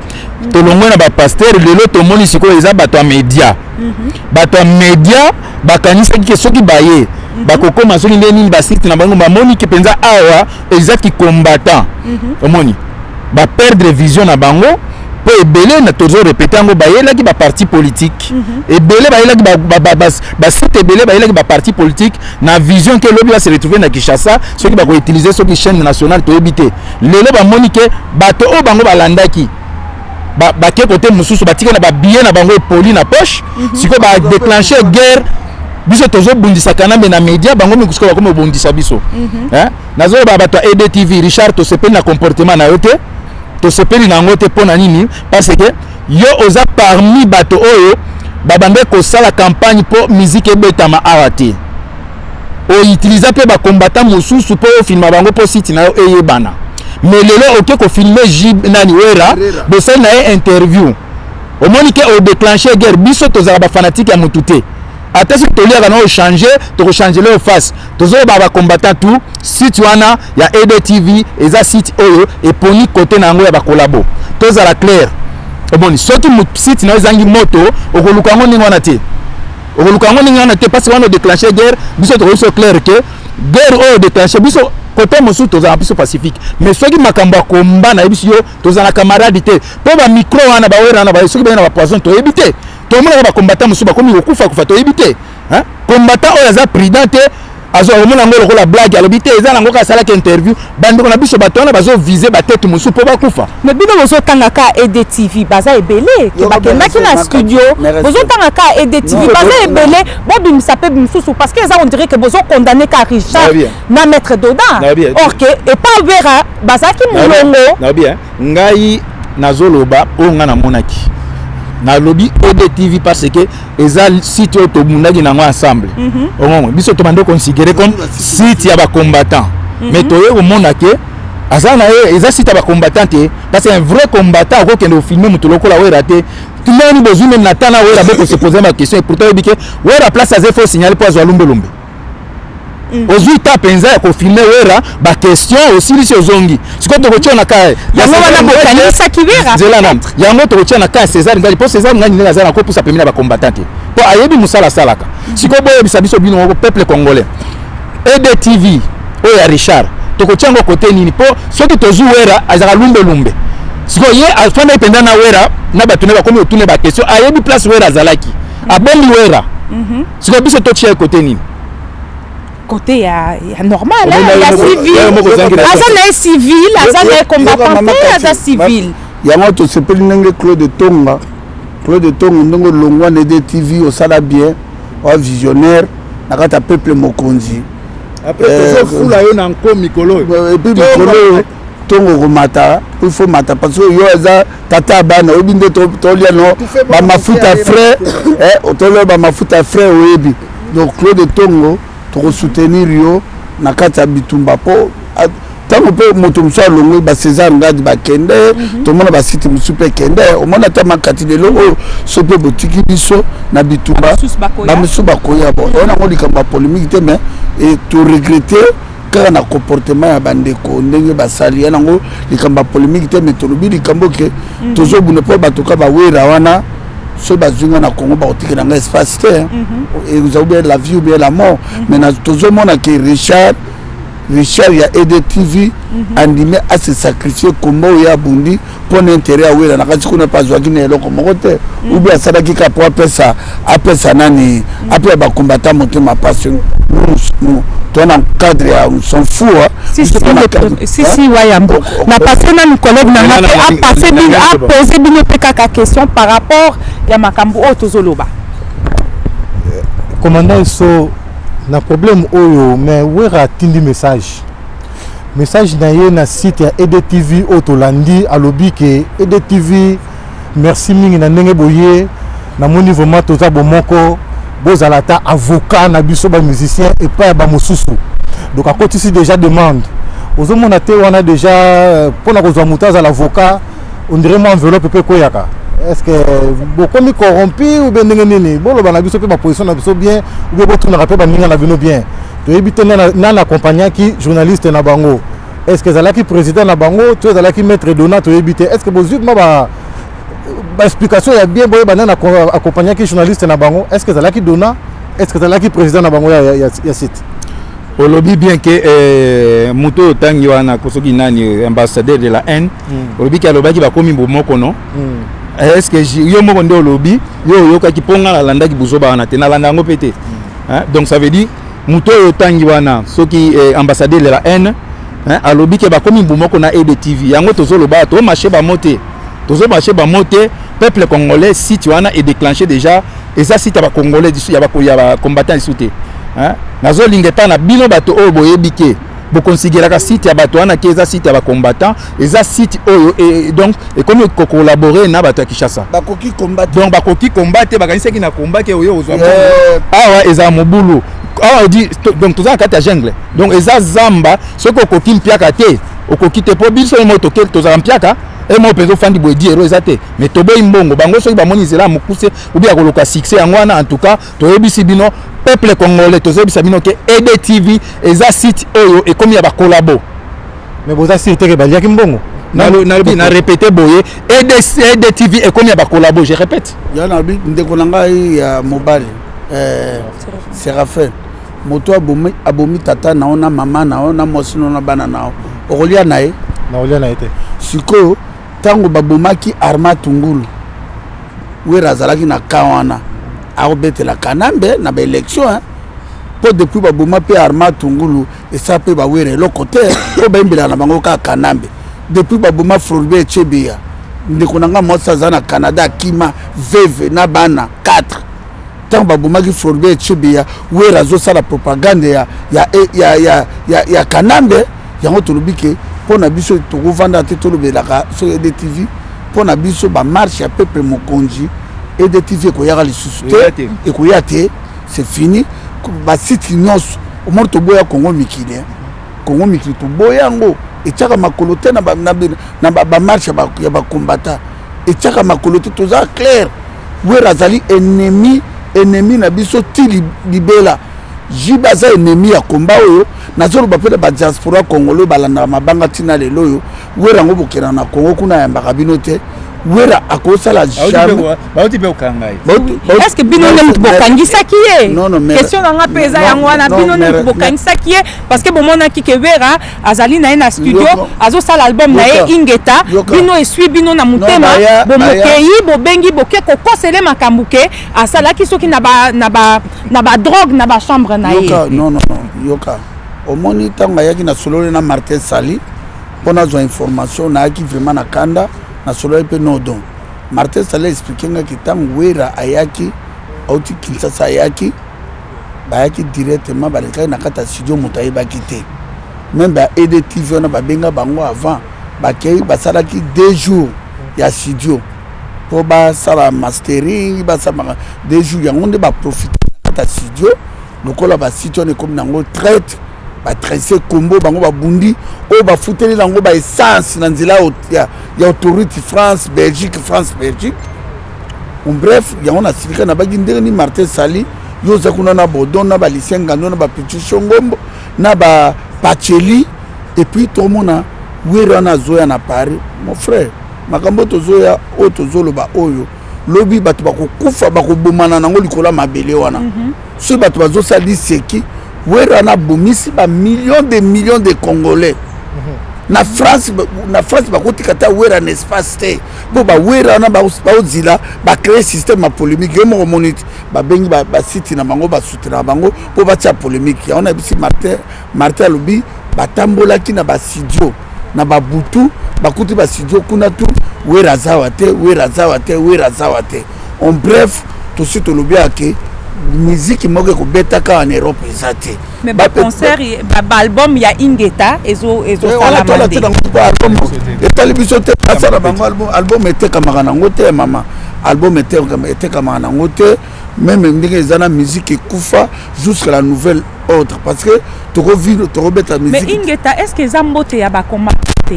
Tolongwe na bapasteur, lelo tomoni sikoyo eza bato ya média. Bato ya média bakanisaki ke soki baye, bakokóma soki nde nini basite na bango. Bamoni ke mpenza awa ezaki combattant. Omoni, baperdre vision na bango, mpo ebele na tozorépéter yango, bayelaki baparti politique ebele, bayelaki basite ebele, bayelaki baparti politique na vision ke lobi base retrouver na Kinshasa, soki bakoutiliser soki chaîne nationale, toyebi te. Lelo bamoni ke bato oyo bango balandaki bake kote mosusu, batika na babillet na bango epoli na poche. Sikoyo badéclencher guerre. Biso tozobundisa Kanambe na média, bango mingi sikoyo bakomi kobundisa biso. Nazoloba, bato ya EDTV, Richard, tosepeli na comportement na yo te, tosepeli na yango te. Mpo na nini? Parce que yo oza parmi bato oyo babande kosala campagne mpo musique ebetama awa te. Outiliser mpe bacombattant mosusu mpo ofilmer bango mpo site na yo eyebana. Mais lelo oke kofilmer Jib nani, Wera, bosali na ye interview, omoni ke odéclencher guerre. Biso tozala bafanatike ya motu te. Ata soki toliaka na ochanger, tokochanger leo face. Tozoloba, bacombattant tout, site wana ya EDTV eza site oyo eponi kote na yango ya bakolabo. Tozala clair. Omoni, soki site na yo ezangi moto, okoluka yango ndenge wana te, okoluka yango ndenge wana te, parce wana odéclencher guerre. Biso tokoki so clair ke guerre oyo odéclencher biso, kote mosusu tozala biso pacifique, mais soki makambo ya komba, nayebi yo, tozala camarade te. Mpo bamicro wana, bawera wana, soki baye na bapoison, toyebi te. Tomonaka bacombattant mosusu bakomi kokufa kufa, toyebi te. Combattant oyo aza prudent te, azwa komona yango lokola blague, alobi te eza nango kaka asalaki interview. Bandeko na biso, bato wana bazoviser batete mosusu mpo bakufa. Mais bino bozotanga ka EDTV, baza ebele ke bakendaki na studio. Bozotanga ka EDTV, baza ebele. Bobimisa mpe misusu, parce que eza on dirait que bozocondamner ka Richard na maître Doda, or ke epa Wera bazalaki molongo. Nayebi ngai nazoloba oyo ngai namonaki. Nalobi EDTV parce que eza site oyo tobundaki nango ensemble. Omoni, biso tobandi considérer comme site ya bacombattant, mais toye komona ke aza na ye, eza site ya bacombattant te, parce que un vrai combattant akokende kofilmer moto lokola Wera te. Tumoni bozwi même na tana Wera, bokose poser ma question. Et pourtant oyebi ke Wera, place aza, faut signaler mpo azwa lumbelumbe. Ozwi ta mpenza ya kofilmer Wera, baquestion osilisi, ozongi. Sikoyo tokotia na ka Yango wana bokanisaki Wera. Nzela na yango, tokotia na ka ya César Ngadi, mpo César Ngadi ndenge aza na kopusa pembeni ya bacombattant te, mpo ayebi mosala asalaka. Sikoyo boyebisa biso, bino moko peuple congolais, EDTV oyo ya Richard, tokotia yango kote nini? Mpo soki tozwi Wera, azalaka lumbelumbe. Sikoyo ye afandaki mpenza na Wera na bato ne, bakomi kotuna baquestion, ayebi place Wera azalaki, abombi Wera. Sikoyo biso totia ye kote nini? Côté ya normal, hein, ya civil. Aza na ye civil, aza na ye combattant te, aza civil. Yango tosepeli ndenge Claude Tonga, Claude Tonga, ndenge olongwa na EDTV, osala bien, oa visionnaire na kati ya peuple mokonzi. Tozofula yo na nko mikolo oyo. Et puis mikolo oyo ntongo komata, il faut mata, parce que yo eza tata ya bana. Oyebi nde tolia no bamafuta frais, tolia bamafuta frais, oyebi. Donc Claude Tongo, tokosoutenir yo na kati ya bitumba, mpo ntango mpe moto mosusu alongwe, bacésar Ngadi bakende, tomona basite mosusu mpe ekende. Omona ata makati lelo oyo, so mpe botiki biso na bitumba, bamisusu bakoya. Bon, oyo nango likambo ya polémique te, mais toregretter kaka na comportement ya bandeko ndenge basali ya nango. Likambo ya polémique te, mais tolobi likambo ke tozobunda mpo bato ka bawera wana. Soki bazwi nga na Congo, bakotikela nga espace te. Eza ou bien la vie ou bien la mort. Mais tozomona ke Richard ya EDTV andimi ase sacrifier kombo oyo abundi mpo na intérêt awela na kati kuna, mpe azwaki na eloko moko te, ou bien asalaki kaka mpo apesa nani, apesa bakombata motema mpasi. To na cadre ya s'en fout. Si si, Wayambo na passe nanu collègue na nga mpe apase bino, apose bino mpe kaka question par rapport ya makambo oyo tozoloba. Commandant Eso, na problème oyo, mais Wera atindi message na ye na site ya EDTV oyo tolandi. Alobi ke EDTV, merci mingi na ndenge boye, namoni vraiment toza bomoko, bozala ata avocat na biso bamusicien epai ya bamosusu. Donc akotisi déjà demande. Ozomona te wana déjà mpona kozwa moto azala avocat, on dirait mwa enveloppe mpe ekweyaka. Est ce que bokomi corrompu ou bien ndenge nini? Boloba na biso mpe baposition na biso bien, ou bien botunaka mpe baninga na bino bien. Toyebi te nani accompagnaki journaliste na bango. Est ce que ezalaki président na bango to ezalaki maître Dona? Toyebi te. Est ce que bozwi ma ba baexplication ya bien, boyeba nani accompagnaki journaliste na bango? Est ce que ezalaki Dona? Est ce que ezalaki président na bango ya site? Olobi bien ke moto oyo otangi wana, soki nani, ambassadeur de la haine, olobi ke alobaki bakomi bomoko, non? Est ce que yo moko nde olobi, yo oyokaki? Mpo nga nalandaki buzoba wana te, nalanda yango mpe te. Donc ça veut dire moto oyo otangi wana, soki ambassadeur de la haine, hein, alobi ke bakomi bomoko na EDTV. Yango tozoloba, tomarche bamo te, tozomarche bamo te. Peuple congolais, site wana edéclenché déjà, eza site ya bacongolais, ya bacombattant lisu te. Nazolinga epai na bino bato oyo boyebi ke bokonsideraka site ya bato wana ke eza site ya bacombattant, eza site oyo donc ekomi kocollaborer na bato ya Kinshasa. Bakoki combattre. Donc bakoki combattre, bakanisaki na combat ke oyo ozwa awa eza mobulu awa odi. Donc toza na kati ya jungle, donc eza zamba. Soki okoki mpiaka te, okoki te, mpo biso mo tozala mpiaka e mo mpenza ofandi boye di ero eza te. Mais toboyi mbongo bango. Soki bamoni nzela ya mokuse obi ya koluka succès, yango wana. En tout cas, toyebisi bino, peuple congolais, tozoyebisa bino ke EDTV eza site oyo ekomi ya bakolabo. Mais boza sûr te ke baliaki mbongo? Nalobi, na répété boye, EDTV ekomi ya bakolabo, je répète. Ya nalobi, ndeko na ngai ya mobali Séraphin, moto abomi tata na yo na mama na yo na mwasi na yo na bana na yo, okolia na ye? Nakolia na ye te. Sikoyo ntango babomaki Arma Tungulu, Wera azalaki na ka wana akobetela Kanambe na baélection, mpo depuis baboma mpe Arma Tungulu, esala mpe bawera eloko te, mpo bayembelaka na bango kaka Kanambe. Depuis baboma Floribert Chebeya, ndeko na nga mwasi aza na Canada, akima veve na bana 4. Ntango babomaki Floribert Chebeya, Wera azosala propagande ya Kanambe. Yango tolobi ke mpo na biso tokovanda te, tolobelaka soki EDTV. Mpo na biso bamarche ya peuple mokonzi, EDTV ekoyaka lisusu te, ekoya te, c'est fini. Basite nyonso omoni, toboya Kongo Mikili, Kongo Mikili toboya yango, etiaka makolo te na bamarche ya bakombata, etiaka makolo te. Toza clair, Wera azali ennemi na biso ti libela. Jibe aza ennemi ya komba oyo nazoloba. Mpe na badiaspora congolais balandaka mabanga ntina lelo oyo Wera yango, bokenda na Congo kuna, ayambaka bino te. Wera akosala jamais. Bauti mpe kokanga ye. Est ce que bino nde moto bokangisaki ye? Question na nga mpe eza yango wana. Bino nde moto bokangisaki ye? Parce que bomonaki ke Wera azali na ye na studio, azosala album na ye Ingeta. Bino esui bino na motema, bomokei, bobengi, boke kokosele makambo ke asalaki soki na badrogue na bachambre na ye. Non, non, non, yoka. Omoni, ntango ayaki, nasololi na Martin Sali mpo nazwa information. Nayaki vraiment na kanda, nasololi mpe nodon. Martin Sali expliquer ngaki ntango Wera ayaki, auti Kinshasa, ayaki, bayaki directement, balekaki na kati ya studio, moto ayebaki te. Même ba EDTV wana, babenga bango avant, bakei, basalaki 2 jours ya studio mpo basala mastering, basala 2 jours. Yango nde baprofite na kati ya studio. Lokola basite wana ekomi nango traite, batresse kombo bango, babundi oyo bafuteli nango baessence na nzela ya autorité France Belgique, France Belgique. En bref, yango nasilika, nabaki ndenge ni Martin Sali, yo oza kuna na Bodon, na balicien Ngando, na bapetisio Ngombo, na bapacheli, et puis tomona Were wana azoya na Paris. Mon frère, makambo tozoya oyo tozoloba oyo, Lobi bato bakokufa, bakobomana nango likolo ya mabele wana. Soki bato bazosala liseki, Wera wana abomisi bamillions de millions de Congolais na France. Na France bakotika ta Wera na espace te, mpo bawera wana baozila bacréer système ya polémique. Yo moko omoni ti babengi basite na bango, basoutenaka bango mpo batia polémique yango. Nayebisi Martin, Martin alobi batambolaki na bastudio na babutu, bakuti bastudio kuna tu, Wera azawa te, Wera azawa te, Wera azawa te. En bref, tosi tolobi ake miziki moko ekobetaka na Europe eza te. Mais baconcert, baalbum ya Ingeta ezosalama nde album etali biso te. Asala bango album, album etekamaka nango te. Mama, album etekamaka nango te. Même ndenge eza na musique ekufa jusqu'à la nouvelle ordre, parce que tokovivre, tokobeta musique. Mais Ingeta, est ce que eza mbote ya bakoma te?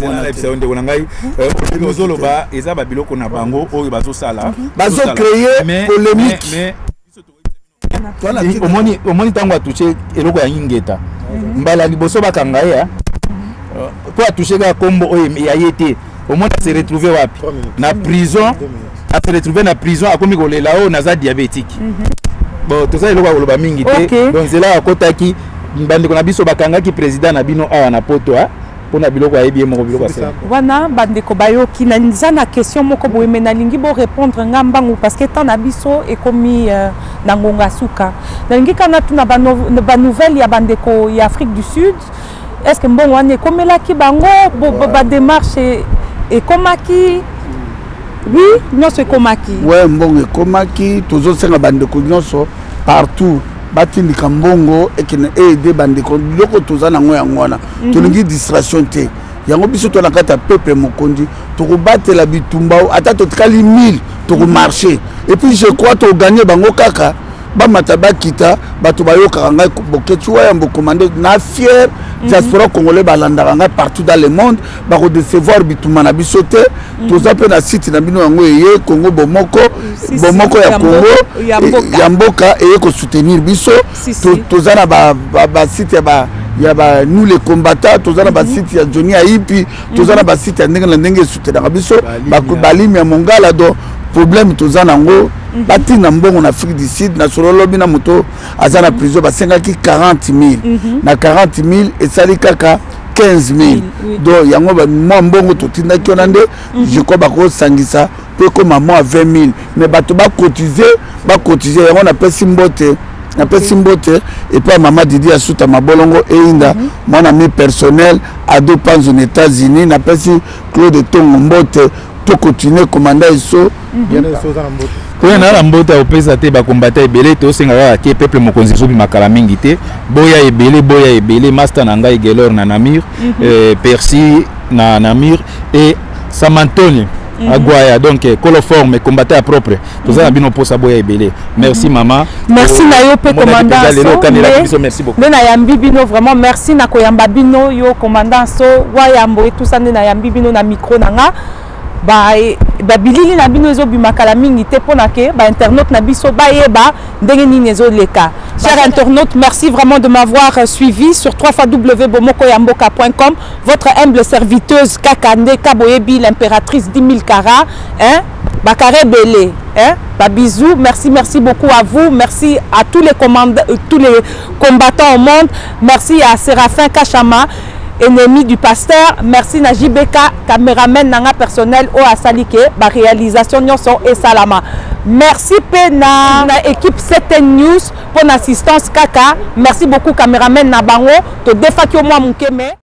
Nayebisa yo, ndeko na ngai, ozoloba eza babiloko na bango oyo bazosala. Bazocréer polémique. Omoni ntango atouche eloko ya Ingeta, mbala liboso bakanga ye mpo atouche kaka nkombo oyo ya ye te. Omoni ase retrouve wapi? Na prison. Ase retrouve na prison, akomi kolela oyo naza diabétique. Bon, toza eloko ya koloba mingi te. Donc nzela akotaki, bandeko na biso bakangaki président na bino awa na Poto mpona biloko ayebi ye moko, biloko asala. Wana bandeko bayoki. Naza na question moko boye, me nalingi borépondre nga mbangu, parce que temps na biso ekomi na ngonga suka. Nalingi kaka natuna banouvelle ya bandeko ya Afrique du Sud. Est ce que mbongo wana ekomelaki bango? Badémarche ekomaki? Oui, nyonso ekomaki? We, mbongo ekomaki. Tozosenga bandeko nyonso partout batindika mbongo ekende aide bandeko. Biloko toza nango yango wana. Tolingi distraction te. Yango biso to na kati ya peuple mokonzi, tokobatela bitumba ata totikali 1000, tokomarche. Et puis je crois toganye bango kaka, bamata bakita. Bato bayokaka ngai Boketi Wayambo, commande na fier. Diaspora congolais balandaka ngai partout dans le monde, bakodecevoir bitumba na biso te. Toza mpe na site na bino, yango eye Congo Bomoko, Bomoko ya Congo ya mboka eye kosoutenir biso. Toza na basite ya ba nous les combattants, toza na basite ya Johnny Aipi, toza na basite ya ndenge na ndenge esoutenaka biso, balimi ya Mongala. Donc problème toza nango, batinda mbongo na Afrique du Sud. Na solo lobi na moto aza na prison, basengaki 40 000. Na 40 000 esali kaka 15 000. Donc yango mwa mbongo totindaki wana nde je crois bakosangisa mpo ekóma mwa 20 000. Mais bato bakotize, bakotize yango. Napesi mbote, napesi mbote epai ya mama Didi Asuta Mabolongo Einda, mwana ami personnel Ado Panzo na États-Unis. Napesi Claude Tongo mbote. Tokontinue, komanda Eso. Koya na na mbote akopesa te. Bakombata ebele, tosenga kaka ke peuple mokonzi ezobima kala mingi te. Boya ebele, boya ebele. Master na ngai Gelor na Namur, Percy na Namur et Samantoni Agwaya. Donc coloforme combattant ya propre, toza na bino mposa, boya ebele. Merci mama. Merci na yo mpe, commandant. Biso merci beaucoup. Nde nayambi bino, vraiment merci na koyamba bino, yo commandant So Wayambo etusa. Nde nayambi bino na micro na nga, babilili na bino ezobima kala mingi te, mpona ke bainternaute na biso bayeba ndenge nini ezoleka. Chers internautes, merci vraiment de m'avoir suivi sur www.bomokoyamboka.com. Votre humble serviteuse Kakande Kaboyebi, l'impératrice 10 000 carats, hein? Bakare Belé, hein? Ba bisous, merci, merci beaucoup à vous, merci à tous les combattants au monde, merci à Séraphin Kachama, ennemi du pasteur, merci na JBK, caméraman nanga personnel o asalike, ba réalisation nyonso et salama. Merci pe na équipe 7 News pour l'assistance kaka. Merci beaucoup, caméraman na bango, to defaki au moins moke mais